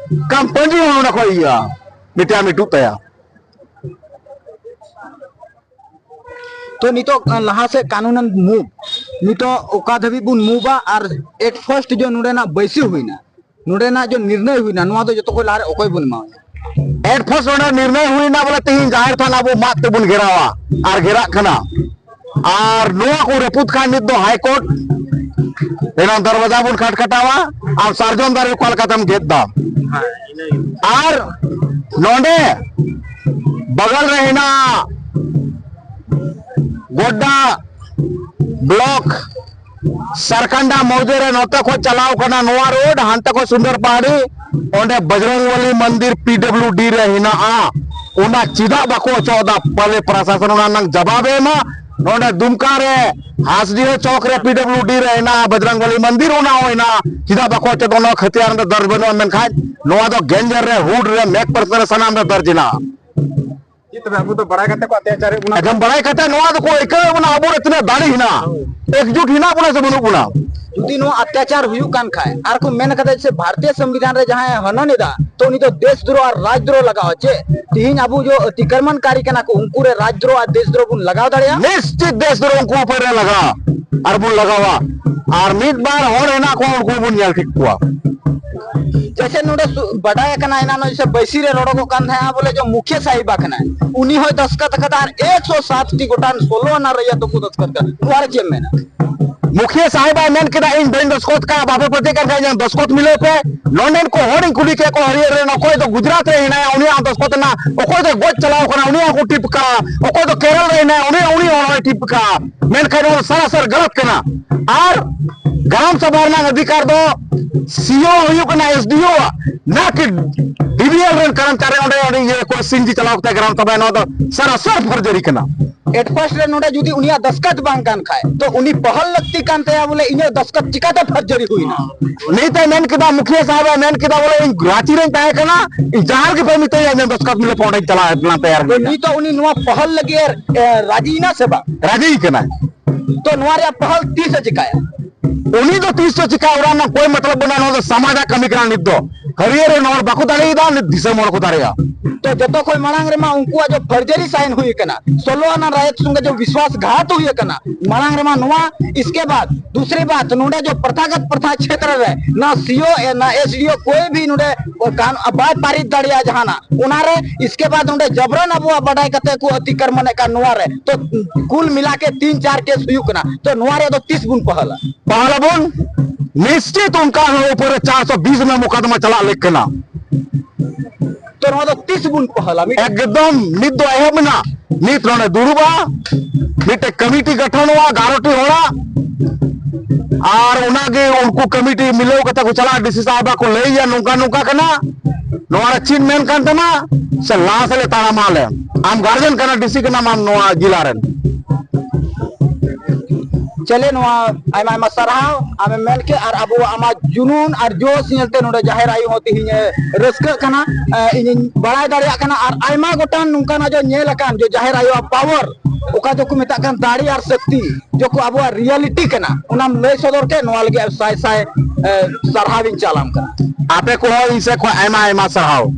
ᱠᱳᱢᱯᱟᱱᱤ ᱦᱚᱸ ᱚᱸᱰᱮ ᱠᱷᱚᱡ ᱤᱭᱟᱹ ᱢᱤᱫᱴᱤᱡ ᱢᱤᱫ ᱩᱛᱟᱹᱭᱟ᱾ ᱛᱚ ᱱᱤᱛᱚᱜ ᱞᱟᱦᱟ ᱥᱮᱫ ᱠᱟᱹᱱᱩᱱ ᱮᱢ ᱢᱩᱵᱷ, ᱱᱤᱛᱚᱜ ᱚᱠᱟ ᱫᱷᱟᱹᱵᱤᱡ ᱵᱚᱱ ᱢᱩᱵᱷᱟ ᱟᱨ ᱮᱴ ᱯᱷᱟᱨᱥᱴ ᱡᱚ ᱱᱚᱰᱮᱱᱟᱜ ᱵᱟᱹᱭᱥᱤ ᱦᱩᱭᱱᱟ, ᱱᱚᱰᱮᱱᱟᱜ ᱡᱚ ᱱᱤᱨᱱᱚᱭ ᱦᱩᱭᱱᱟ, ᱱᱚᱣᱟ ᱫᱚ ᱡᱚᱛᱚ ᱠᱷᱚᱱ ᱞᱟᱦᱟᱨᱮ ᱚᱠᱚᱭ ᱵᱚᱱ ᱮᱢᱟᱣᱟᱭᱟ? ᱮᱴ ᱯᱷᱟᱨᱥᱴ ᱚᱸᱰᱮ ᱱᱤᱨᱱᱚᱭ ᱦᱩᱭᱱᱟ ᱵᱚᱞᱮ ᱛᱮᱦᱤᱧ ᱡᱟᱦᱮᱨ ᱛᱷᱟᱱ ᱟᱵᱚ ᱢᱟᱫ ᱛᱮᱵᱚᱱ ᱜᱷᱮᱨᱟᱣᱟ ᱟᱨ ᱜᱷᱮᱨᱟᱜ ᱠᱟᱱᱟ᱾ ᱟᱨ ᱱᱚᱣᱟ ᱠᱚ ᱨᱟᱹᱯᱩᱫ ᱠᱷᱟᱱ ᱱᱤᱛ ᱫᱚ ᱦᱟᱭ ᱠᱳᱨᱴ ᱨᱮᱱᱟᱜ ᱫᱚᱨᱣᱟᱡᱟ ᱵᱚᱱ ᱠᱷᱟᱴᱠᱷᱟᱴᱟᱣᱟ᱾ ᱟᱢ ᱥᱟᱨᱡᱚᱢ ᱫᱟᱨᱮ ᱚᱠᱟ ᱞᱮᱠᱟᱛᱮᱢ ᱜᱮᱫ ᱫᱟ? ᱟᱨ ᱱᱚᱰᱮ ᱵᱟᱜᱟᱞ ᱨᱮ ᱦᱮᱱᱟᱜᱼᱟ ᱜᱚᱰᱰᱟ ᱵᱞᱚᱠ ᱥᱟᱨᱠᱟᱱᱰᱟ ᱢᱚᱣᱡᱟ ᱨᱮ ᱱᱚᱛᱮ ᱠᱷᱚᱱ ᱪᱟᱞᱟᱣ ᱠᱟᱱᱟ ᱱᱚᱣᱟ ᱨᱳᱰ, ᱦᱟᱱᱛᱮ ᱠᱷᱚᱱ ᱥᱩᱱᱫᱚᱨ ᱯᱟᱦᱟᱲᱤ, ᱚᱸᱰᱮ ᱵᱚᱡᱨᱚᱝ ᱵᱟᱞᱤ ᱢᱚᱱᱫᱤᱨ ᱯᱤ ᱰᱟᱵᱞᱤᱭᱩ ᱰᱤ ᱨᱮ ᱦᱮᱱᱟᱜᱼᱟ᱾ ᱚᱱᱟ ᱪᱮᱫᱟᱜ ᱵᱟᱠᱚ ᱚᱪᱚᱜ ᱮᱫᱟ? ᱯᱟᱞᱮ ᱯᱨᱚᱥᱟᱥᱚᱱ ᱚᱱᱟ ᱨᱮᱱᱟᱜ ᱡᱟᱵᱟᱵ ᱮ ᱮᱢᱟ᱾ ᱱᱚᱰᱮ ᱫᱩᱢᱠᱟ ᱨᱮ ᱦᱟᱥᱰᱤᱦᱟᱹ ᱪᱚᱠ ᱨᱮ ᱯᱤ ᱰᱟᱵᱞᱤᱭᱩ ᱰᱤ ᱨᱮ ᱦᱮᱱᱟᱜᱼᱟ, ᱵᱚᱡᱨᱚᱝ ᱵᱟᱞᱤ ᱢᱚᱱᱫᱤᱨ ᱚᱱᱟ ᱦᱚᱸ ᱦᱮᱱᱟᱜᱼᱟ᱾ ᱪᱮᱫᱟᱜ ᱵᱟᱠᱚ ᱚᱪᱚᱜ ᱮᱫᱟ? ᱚᱱᱟ ᱠᱷᱟᱹᱛᱤᱭᱟᱨ ᱫᱚ ᱫᱚᱨᱡᱽ ᱵᱟᱹᱱᱩᱜᱼᱟ, ᱢᱮᱱᱠᱷᱟᱱ ᱱᱚᱣᱟ ᱫᱚ ᱜᱮᱧᱡᱮᱨ ᱨᱮ, ᱦᱩᱰ ᱨᱮ, ᱢᱮᱠ ᱯᱟᱨᱥᱮᱱ ᱨᱮ ᱥᱟᱱᱟᱢ ᱨᱮ ᱫᱚᱨᱡᱽ ᱦᱮᱱᱟᱜᱼᱟ᱾ ᱛᱚᱵᱮ ᱟᱵᱚ ᱫᱚ ᱵᱟᱲᱟᱭ ᱠᱟᱛᱮ ᱠᱚ ᱚᱛᱛᱟᱪᱟᱨᱮᱫ ᱵᱚᱱᱟ᱾ ᱮᱠᱫᱚᱢ ᱵᱟᱲᱟᱭ ᱠᱟᱛᱮ ᱱᱚᱣᱟ ᱫᱚᱠᱚ ᱟᱹᱭᱠᱟᱹᱣ ᱵᱚᱱᱟ, ᱟᱵᱚᱨᱮ ᱛᱤᱱᱟᱹᱜ ᱫᱟᱲᱮ ᱦᱮᱱᱟᱜᱼᱟ, ᱮᱠᱡᱩᱴ ᱦᱮᱱᱟᱜ ᱵᱚᱱᱟ ᱥᱮ ᱵᱟᱹᱱᱩᱜ ᱵᱚᱱᱟ᱾ ᱡᱩᱫᱤ ᱱᱚᱣᱟ ᱚᱛᱛᱟᱪᱟᱨ ᱦᱩᱭᱩᱜ ᱠᱟᱱ ᱠᱷᱟᱡ ᱟᱨ ᱠᱚ ᱢᱮᱱ ᱠᱟᱫᱟ ᱡᱮ ᱵᱷᱟᱨᱚᱛᱤᱭᱚ ᱥᱚᱝᱵᱤᱫᱷᱟᱱ ᱨᱮ ᱡᱟᱦᱟᱸᱭ ᱦᱚᱱᱚᱱ ᱮᱫᱟ, ᱛᱚ ᱩᱱᱤ ᱫᱚ ᱫᱮᱥᱫᱨᱳᱦ ᱟᱨ ᱨᱟᱡᱽᱫᱨᱳᱦ ᱞᱟᱜᱟᱣᱟ᱾ ᱪᱮᱫ ᱛᱤᱦᱤᱧ ᱟᱵᱚ ᱡᱚ ᱚᱛᱤᱠᱨᱚᱢᱚᱱᱠᱟᱨᱤ ᱠᱟᱱᱟ ᱠᱚ, ᱩᱱᱠᱩ ᱨᱮ ᱨᱟᱡᱽᱫᱨᱳᱦ ᱟᱨ ᱫᱮᱥᱫᱨᱳᱦ ᱵᱚᱱ ᱞᱟᱜᱟᱣ ᱫᱟᱲᱮᱭᱟᱜᱼᱟ? ᱱᱤᱥᱪᱤᱛ ᱫᱮᱥᱫᱨᱳᱦ ᱩᱱᱠᱩ ᱩᱯᱚᱨ ᱨᱮ ᱞᱟᱜᱟᱣᱟ ᱟᱨ ᱵᱚᱱ ᱞᱟᱜᱟᱣᱟ᱾ ᱟᱨ ᱢᱤᱫ ᱵᱟᱨ ᱦᱚᱲ ᱦᱮᱱᱟᱜ ᱠᱚᱣᱟ, ᱩᱱᱠᱩ ᱵᱚᱱ ᱧᱮᱞ ᱴᱷᱤᱠ ᱠᱚᱣᱟ᱾ ᱡᱮᱥᱮ ᱱᱚᱰᱮ ᱥᱩ-, ᱵᱟᱰᱟᱭ ᱟᱠᱟᱱᱟ, ᱮᱱᱟᱱ ᱥᱮ ᱵᱟᱹᱭᱥᱤ ᱨᱮ ᱨᱚᱲᱚᱜᱚᱜ ᱠᱟᱱ ᱛᱟᱦᱮᱸᱜᱼᱟ ᱵᱚᱞᱮ ᱡᱮ ᱢᱩᱠᱷᱤᱭᱟᱹ ᱥᱟᱦᱤᱵᱟ ᱠᱟᱱᱟᱭ, ᱩᱱᱤ ᱦᱚᱸᱭ ᱫᱟᱥᱠᱟᱛ ᱟᱠᱟᱫᱟ ᱟᱨ ᱮᱠᱥᱚ ᱥᱟᱛ ᱴᱤ ᱜᱚᱴᱟᱱ ᱥᱳᱞᱳ ᱟᱱᱟ ᱨᱮᱭᱟᱜ ᱫᱚᱠᱚ ᱫᱟᱥᱠᱟᱛ ᱠᱟᱫᱟ᱾ ᱱᱚᱣᱟ ᱨᱮ ᱪᱮᱫ ᱮᱢ ᱢᱮᱱᱟ? ᱢᱩᱠᱷᱤᱭᱟᱹ ᱥᱟᱦᱤᱵᱟᱭ ᱢᱮᱱ ᱠᱮᱫᱟ, "ᱤᱧ ᱵᱟᱹᱧ ᱫᱟᱥᱠᱚᱛ ᱠᱟᱜᱼᱟ, ᱵᱟᱯᱮ ᱯᱟᱹᱛᱭᱟᱹᱜ ᱠᱟᱱ ᱠᱷᱟᱱ ᱤᱧᱟᱹᱜ ᱫᱟᱥᱠᱚᱛ ᱢᱤᱞᱟᱹᱣ ᱯᱮ᱾" ᱱᱚᱰᱮᱱ ᱠᱚ ᱦᱚᱲᱤᱧ ᱠᱩᱞᱤ ᱠᱮᱫ ᱠᱚᱣᱟ, ᱦᱟᱹᱨᱭᱟᱹᱲ ᱨᱮᱱ ᱚᱠᱚᱭ ᱫᱚ ᱜᱩᱡᱽᱨᱟᱴ ᱨᱮ ᱦᱮᱱᱟᱭᱟ, ᱩᱱᱤᱭᱟᱜ ᱫᱟᱥᱠᱚᱛ ᱮᱱᱟ, ᱚᱠᱚᱭ ᱫᱚ ᱜᱚᱡ ᱪᱟᱞᱟᱣ ᱠᱟᱱᱟ, ᱩᱱᱤᱭᱟᱜ ᱦᱚᱸᱠᱚ ᱴᱤᱯ ᱠᱟᱜᱼᱟ, ᱚᱠᱚᱭ ᱫᱚ ᱠᱮᱨᱚᱞ ᱨᱮ ᱦᱮᱱᱟᱭᱟ, ᱩᱱᱤᱭᱟᱜ, ᱩᱱᱤ ᱦᱚᱸ ᱱᱚᱜᱼᱚᱭ ᱴᱤᱯ ᱠᱟᱜᱼᱟ᱾ ᱢᱮᱱᱠᱷᱟᱱ ᱱᱚᱣᱟ ᱫᱚ ᱥᱟᱨᱟᱥᱟᱨ ᱜᱟᱞᱟᱛ ᱠᱟᱱᱟ᱾ ᱟᱨ ᱜᱨᱟᱢ ᱥᱟᱵᱷᱟ ᱨᱮᱱᱟᱜ ᱚᱫᱷᱤᱠᱟᱨ ᱫᱚ ᱥᱤ ᱳ ᱦᱩᱭᱩᱜ ᱠᱟᱱᱟ, ᱮᱥ ᱰᱤ ᱳ ᱟᱜ, ᱱᱟ ᱠᱤ ᱰᱤ ᱵᱷᱤ ᱮᱞ ᱨᱮᱱ ᱠᱚᱨᱢᱪᱟᱨᱤ ᱚᱸᱰᱮ, ᱚᱸᱰᱮ ᱤᱭᱟᱹ ᱠᱚ ᱥᱤᱱ ᱡᱤ ᱪᱟᱞᱟᱣ ᱠᱟᱛᱮ ᱜᱨᱟᱢ ᱥᱟᱵᱷᱟ, ᱱᱚᱣᱟ ᱫᱚ ᱥᱟᱨᱟᱥᱟᱨ ᱯᱷᱚᱨᱡᱟᱨᱤ ᱠᱟᱱᱟ᱾ At first ᱨᱮ ᱱᱚᱰᱮ ᱡᱩᱫᱤ ᱩᱱᱤᱭᱟᱜ ᱫᱟᱥᱠᱟᱛ ᱵᱟᱝ ᱠᱟᱱ ᱠᱷᱟᱡ, ᱛᱚ ᱩᱱᱤ ᱯᱟᱦᱟᱞ ᱞᱟᱹᱠᱛᱤ ᱠᱟᱱ ᱛᱟᱭᱟ ᱵᱚᱞᱮ ᱤᱧᱟᱹᱜ ᱫᱟᱥᱠᱟᱛ ᱪᱤᱠᱟᱛᱮ ᱯᱷᱚᱨᱡᱟᱨᱤ ᱦᱩᱭᱱᱟ? ᱱᱤᱛ ᱮ ᱢᱮᱱ ᱠᱮᱫᱟ, ᱢᱩᱠᱷᱤᱭᱟᱹ ᱥᱟᱦᱮᱵ ᱮ ᱢᱮᱱ ᱠᱮᱫᱟ ᱵᱚᱞᱮ ᱤᱧ ᱨᱟᱸᱪᱤ ᱨᱮᱧ ᱛᱟᱦᱮᱸ ᱠᱟᱱᱟ, ᱤᱧ ᱡᱟᱦᱟᱸ ᱨᱮᱜᱮ ᱯᱮ ᱢᱤᱛᱟᱹᱧᱟ ᱤᱧ ᱫᱟᱥᱠᱟᱛ ᱢᱤᱞᱟᱹᱣ ᱯᱮ, ᱚᱸᱰᱮᱧ ᱪᱟᱞᱟᱜᱼᱟ, ᱮᱱᱟᱝ ᱛᱮᱭᱟᱨ ᱛᱚ ᱢᱮᱱᱟᱜᱼᱟ᱾ ᱱᱤᱛᱚᱜ ᱩᱱᱤ ᱱᱚᱣᱟ ᱯᱟᱦᱟᱞ ᱞᱟᱹᱜᱤᱫ ᱮ, ᱮ, ᱨᱟᱡᱤᱭᱮᱱᱟ ᱥᱮ ᱵᱟᱝ? ᱨᱟᱡᱤ ᱠᱟᱱᱟᱭ᱾ ᱛᱚ ᱱᱚᱣᱟ ᱨᱮᱭᱟᱜ ᱯᱟᱦᱟᱞ ᱛᱤᱥ ᱮ ᱪᱤᱠᱟᱭᱟ? ᱩᱱᱤ ᱫᱚ ᱛᱤᱥ ᱪᱚ ᱪᱤᱠᱟ, ᱚᱱᱟ ᱨᱮᱱᱟᱜ ᱠᱚᱭ ᱢᱚᱛᱞᱚᱵ ᱵᱟᱹᱱᱩᱜᱼᱟ᱾ ᱱᱚᱣᱟ ᱫᱚ ᱥᱚᱢᱟᱡᱽ ᱨᱮᱭᱟᱜ ᱠᱟᱹᱢᱤ ᱠᱟᱱᱟ᱾ ᱱᱤᱛ ᱫᱚ ᱦᱟᱹᱨᱭᱟᱹᱲ ᱨᱮᱱ ᱦᱚᱲ ᱵᱟᱠᱚ ᱫᱟᱲᱮᱭᱟᱫᱟ, ᱱᱤᱛ ᱫᱤᱥᱚᱢ ᱦᱚᱲ ᱠᱚ ᱫᱟᱲᱮᱭᱟᱜᱼᱟ᱾ ᱛᱚ ᱡᱚᱛᱚ ᱠᱷᱚᱱ ᱢᱟᱲᱟᱝ ᱨᱮᱢᱟ ᱩᱱᱠᱩᱣᱟᱜ ᱡᱚ ᱯᱷᱚᱨᱡᱟᱨᱤ ᱥᱟᱭᱤᱱ ᱦᱩᱭ ᱟᱠᱟᱱᱟ, ᱥᱳᱞᱳ ᱟᱱᱟ ᱨᱟᱭᱚᱛ ᱥᱚᱸᱜᱮ ᱡᱚ ᱵᱤᱥᱣᱟᱥ ᱜᱷᱟᱛ ᱦᱩᱭ ᱟᱠᱟᱱᱟ ᱢᱟᱲᱟᱝ ᱨᱮᱢᱟ ᱱᱚᱣᱟ, ᱤᱥᱠᱮ ᱵᱟᱫ ᱫᱩᱥᱨᱮ ᱵᱟᱛ ᱱᱚᱰᱮ ᱡᱚ ᱯᱨᱚᱛᱷᱟᱜᱚᱛ ᱯᱨᱚᱛᱷᱟ ᱪᱷᱮᱛᱨᱚ ᱨᱮ ᱱᱟ ᱥᱤ ᱳ ᱮ, ᱱᱟ ᱮᱥ ᱰᱤ ᱳ ᱠᱚᱭ ᱵᱷᱤ ᱱᱚᱰᱮ ᱠᱟᱱ ᱵᱟᱭ ᱯᱟᱨᱤᱛ ᱫᱟᱲᱮᱭᱟᱜᱼᱟ ᱡᱟᱦᱟᱱᱟᱜ, ᱚᱱᱟᱨᱮ ᱤᱥᱠᱮ ᱵᱟᱫ ᱚᱸᱰᱮ ᱡᱟᱵᱨᱟᱱ ᱟᱵᱚᱣᱟᱜ ᱵᱟᱰᱟᱭ ᱠᱟᱛᱮ ᱠᱚ ᱚᱛᱤᱠᱨᱚᱢᱚᱱᱮᱫ ᱠᱟᱱ, ᱱᱚᱣᱟ ᱨᱮ ᱛᱚ ᱠᱩᱞ ᱢᱤᱞᱟ ᱠᱮ ᱛᱤᱱ ᱪᱟᱨ ᱠᱮᱥ ᱦᱩᱭᱩᱜ ᱠᱟᱱᱟ᱾ ᱛᱚ ᱱᱚᱣᱟ ᱨᱮ ᱫᱚ ᱛᱤᱥ ᱵᱚᱱ ᱯᱟᱦᱟᱞᱟ? ᱯᱟᱦᱟᱞᱟᱵᱚᱱ, ᱱᱤᱥᱪᱤᱛ ᱚᱱᱠᱟ ᱦᱚᱲ ᱩᱯᱚᱨᱮ ᱪᱟᱨᱥᱚ ᱵᱤᱥ ᱨᱮᱱᱟᱜ ᱢᱚᱠᱚᱫᱢᱟ ᱪᱟᱞᱟᱜ ᱞᱮᱠ ᱠᱟᱱᱟ᱾ ᱛᱚ ᱱᱚᱣᱟ ᱫᱚ ᱛᱤᱥ ᱵᱚᱱ ᱯᱟᱦᱟᱞᱟ? ᱢᱤᱫ ᱮᱠᱫᱚᱢ ᱱᱤᱛ ᱫᱚ ᱮᱦᱚᱵ ᱢᱮᱱᱟᱜ, ᱱᱤᱛ ᱱᱚᱰᱮ ᱫᱩᱲᱩᱵᱼᱟ, ᱢᱤᱫᱴᱮᱡ ᱠᱚᱢᱤᱴᱤ ᱜᱚᱴᱷᱚᱱᱚᱜᱼᱟ ᱮᱜᱟᱨᱚ ᱴᱤ ᱦᱚᱲᱟᱜ, ᱟᱨ ᱚᱱᱟᱜᱮ ᱩᱱᱠᱩ ᱠᱚᱢᱤᱴᱤ ᱢᱤᱞᱟᱹᱣ ᱠᱟᱛᱮ ᱠᱚ ᱪᱟᱞᱟᱜᱼᱟ, ᱰᱤ ᱥᱤ ᱥᱟᱦᱮᱵ ᱠᱚ ᱞᱟᱹᱭᱟ ᱱᱚᱝᱠᱟ ᱱᱚᱝᱠᱟ ᱠᱟᱱᱟ, ᱱᱚᱣᱟ ᱨᱮ ᱪᱮᱫ ᱢᱮᱱ ᱠᱟᱱ ᱛᱟᱢᱟ, ᱥᱮ ᱞᱟᱦᱟ ᱥᱮᱫ ᱞᱮ ᱛᱟᱲᱟᱢᱟ ᱟᱞᱮ, ᱟᱢ ᱜᱟᱨᱡᱮᱱ ᱠᱟᱱᱟ, ᱰᱤ ᱥᱤ ᱠᱟᱱᱟᱢ ᱟᱢ ᱱᱚᱣᱟ ᱡᱮᱞᱟ ᱨᱮᱱ᱾ ᱪᱮᱞᱮ, ᱱᱚᱣᱟ ᱟᱭᱢᱟ ᱟᱭᱢᱟ ᱥᱟᱨᱦᱟᱣ ᱟᱢᱮᱢ ᱢᱮᱱ ᱠᱮᱫ, ᱟᱨ ᱟᱵᱚᱣᱟᱜ ᱟᱢᱟᱜ ᱡᱩᱱᱩᱱ ᱟᱨ ᱡᱳᱥ ᱧᱮᱞᱛᱮ ᱱᱚᱰᱮ ᱡᱟᱦᱮᱨ ᱟᱭᱳ ᱦᱚᱸ ᱛᱮᱦᱮᱧ ᱮ ᱨᱟᱹᱥᱠᱟᱹᱜ ᱠᱟᱱᱟ᱾ ᱮ, ᱤᱧᱤᱧ ᱵᱟᱲᱟᱭ ᱫᱟᱲᱮᱭᱟᱜ ᱠᱟᱱᱟ, ᱟᱨ ᱟᱭᱢᱟ ᱜᱚᱴᱟᱝ ᱱᱚᱝᱠᱟᱱᱟᱜ ᱡᱚ ᱧᱮᱞ ᱟᱠᱟᱱ ᱡᱚ ᱡᱟᱦᱮᱨ ᱟᱭᱳᱣᱟᱜ ᱯᱟᱣᱟᱨ, ᱚᱠᱟ ᱫᱚᱠᱚ ᱢᱮᱛᱟᱜ ᱠᱟᱱ ᱫᱟᱲᱮ ᱟᱨ ᱥᱚᱠᱛᱤ, ᱡᱚᱠᱚ ᱟᱵᱚᱣᱟᱜ ᱨᱤᱭᱟᱞᱤᱴᱤ ᱠᱟᱱᱟ, ᱚᱱᱟᱢ ᱞᱟᱹᱭ ᱥᱚᱫᱚᱨ ᱠᱮᱫ, ᱱᱚᱣᱟ ᱞᱟᱹᱜᱤᱫ ᱥᱟᱭ ᱥᱟᱭ ᱮ, ᱥᱟᱨᱦᱟᱣ ᱤᱧ ᱪᱟᱞᱟᱢ ᱠᱟᱱᱟ᱾ ᱟᱯᱮ ᱠᱚᱦᱚᱸ ᱤᱧ ᱥᱮᱫ ᱠᱷᱚᱱ ᱟᱭᱢᱟ ᱟᱭᱢᱟ ᱥᱟᱨᱦᱟᱣ᱾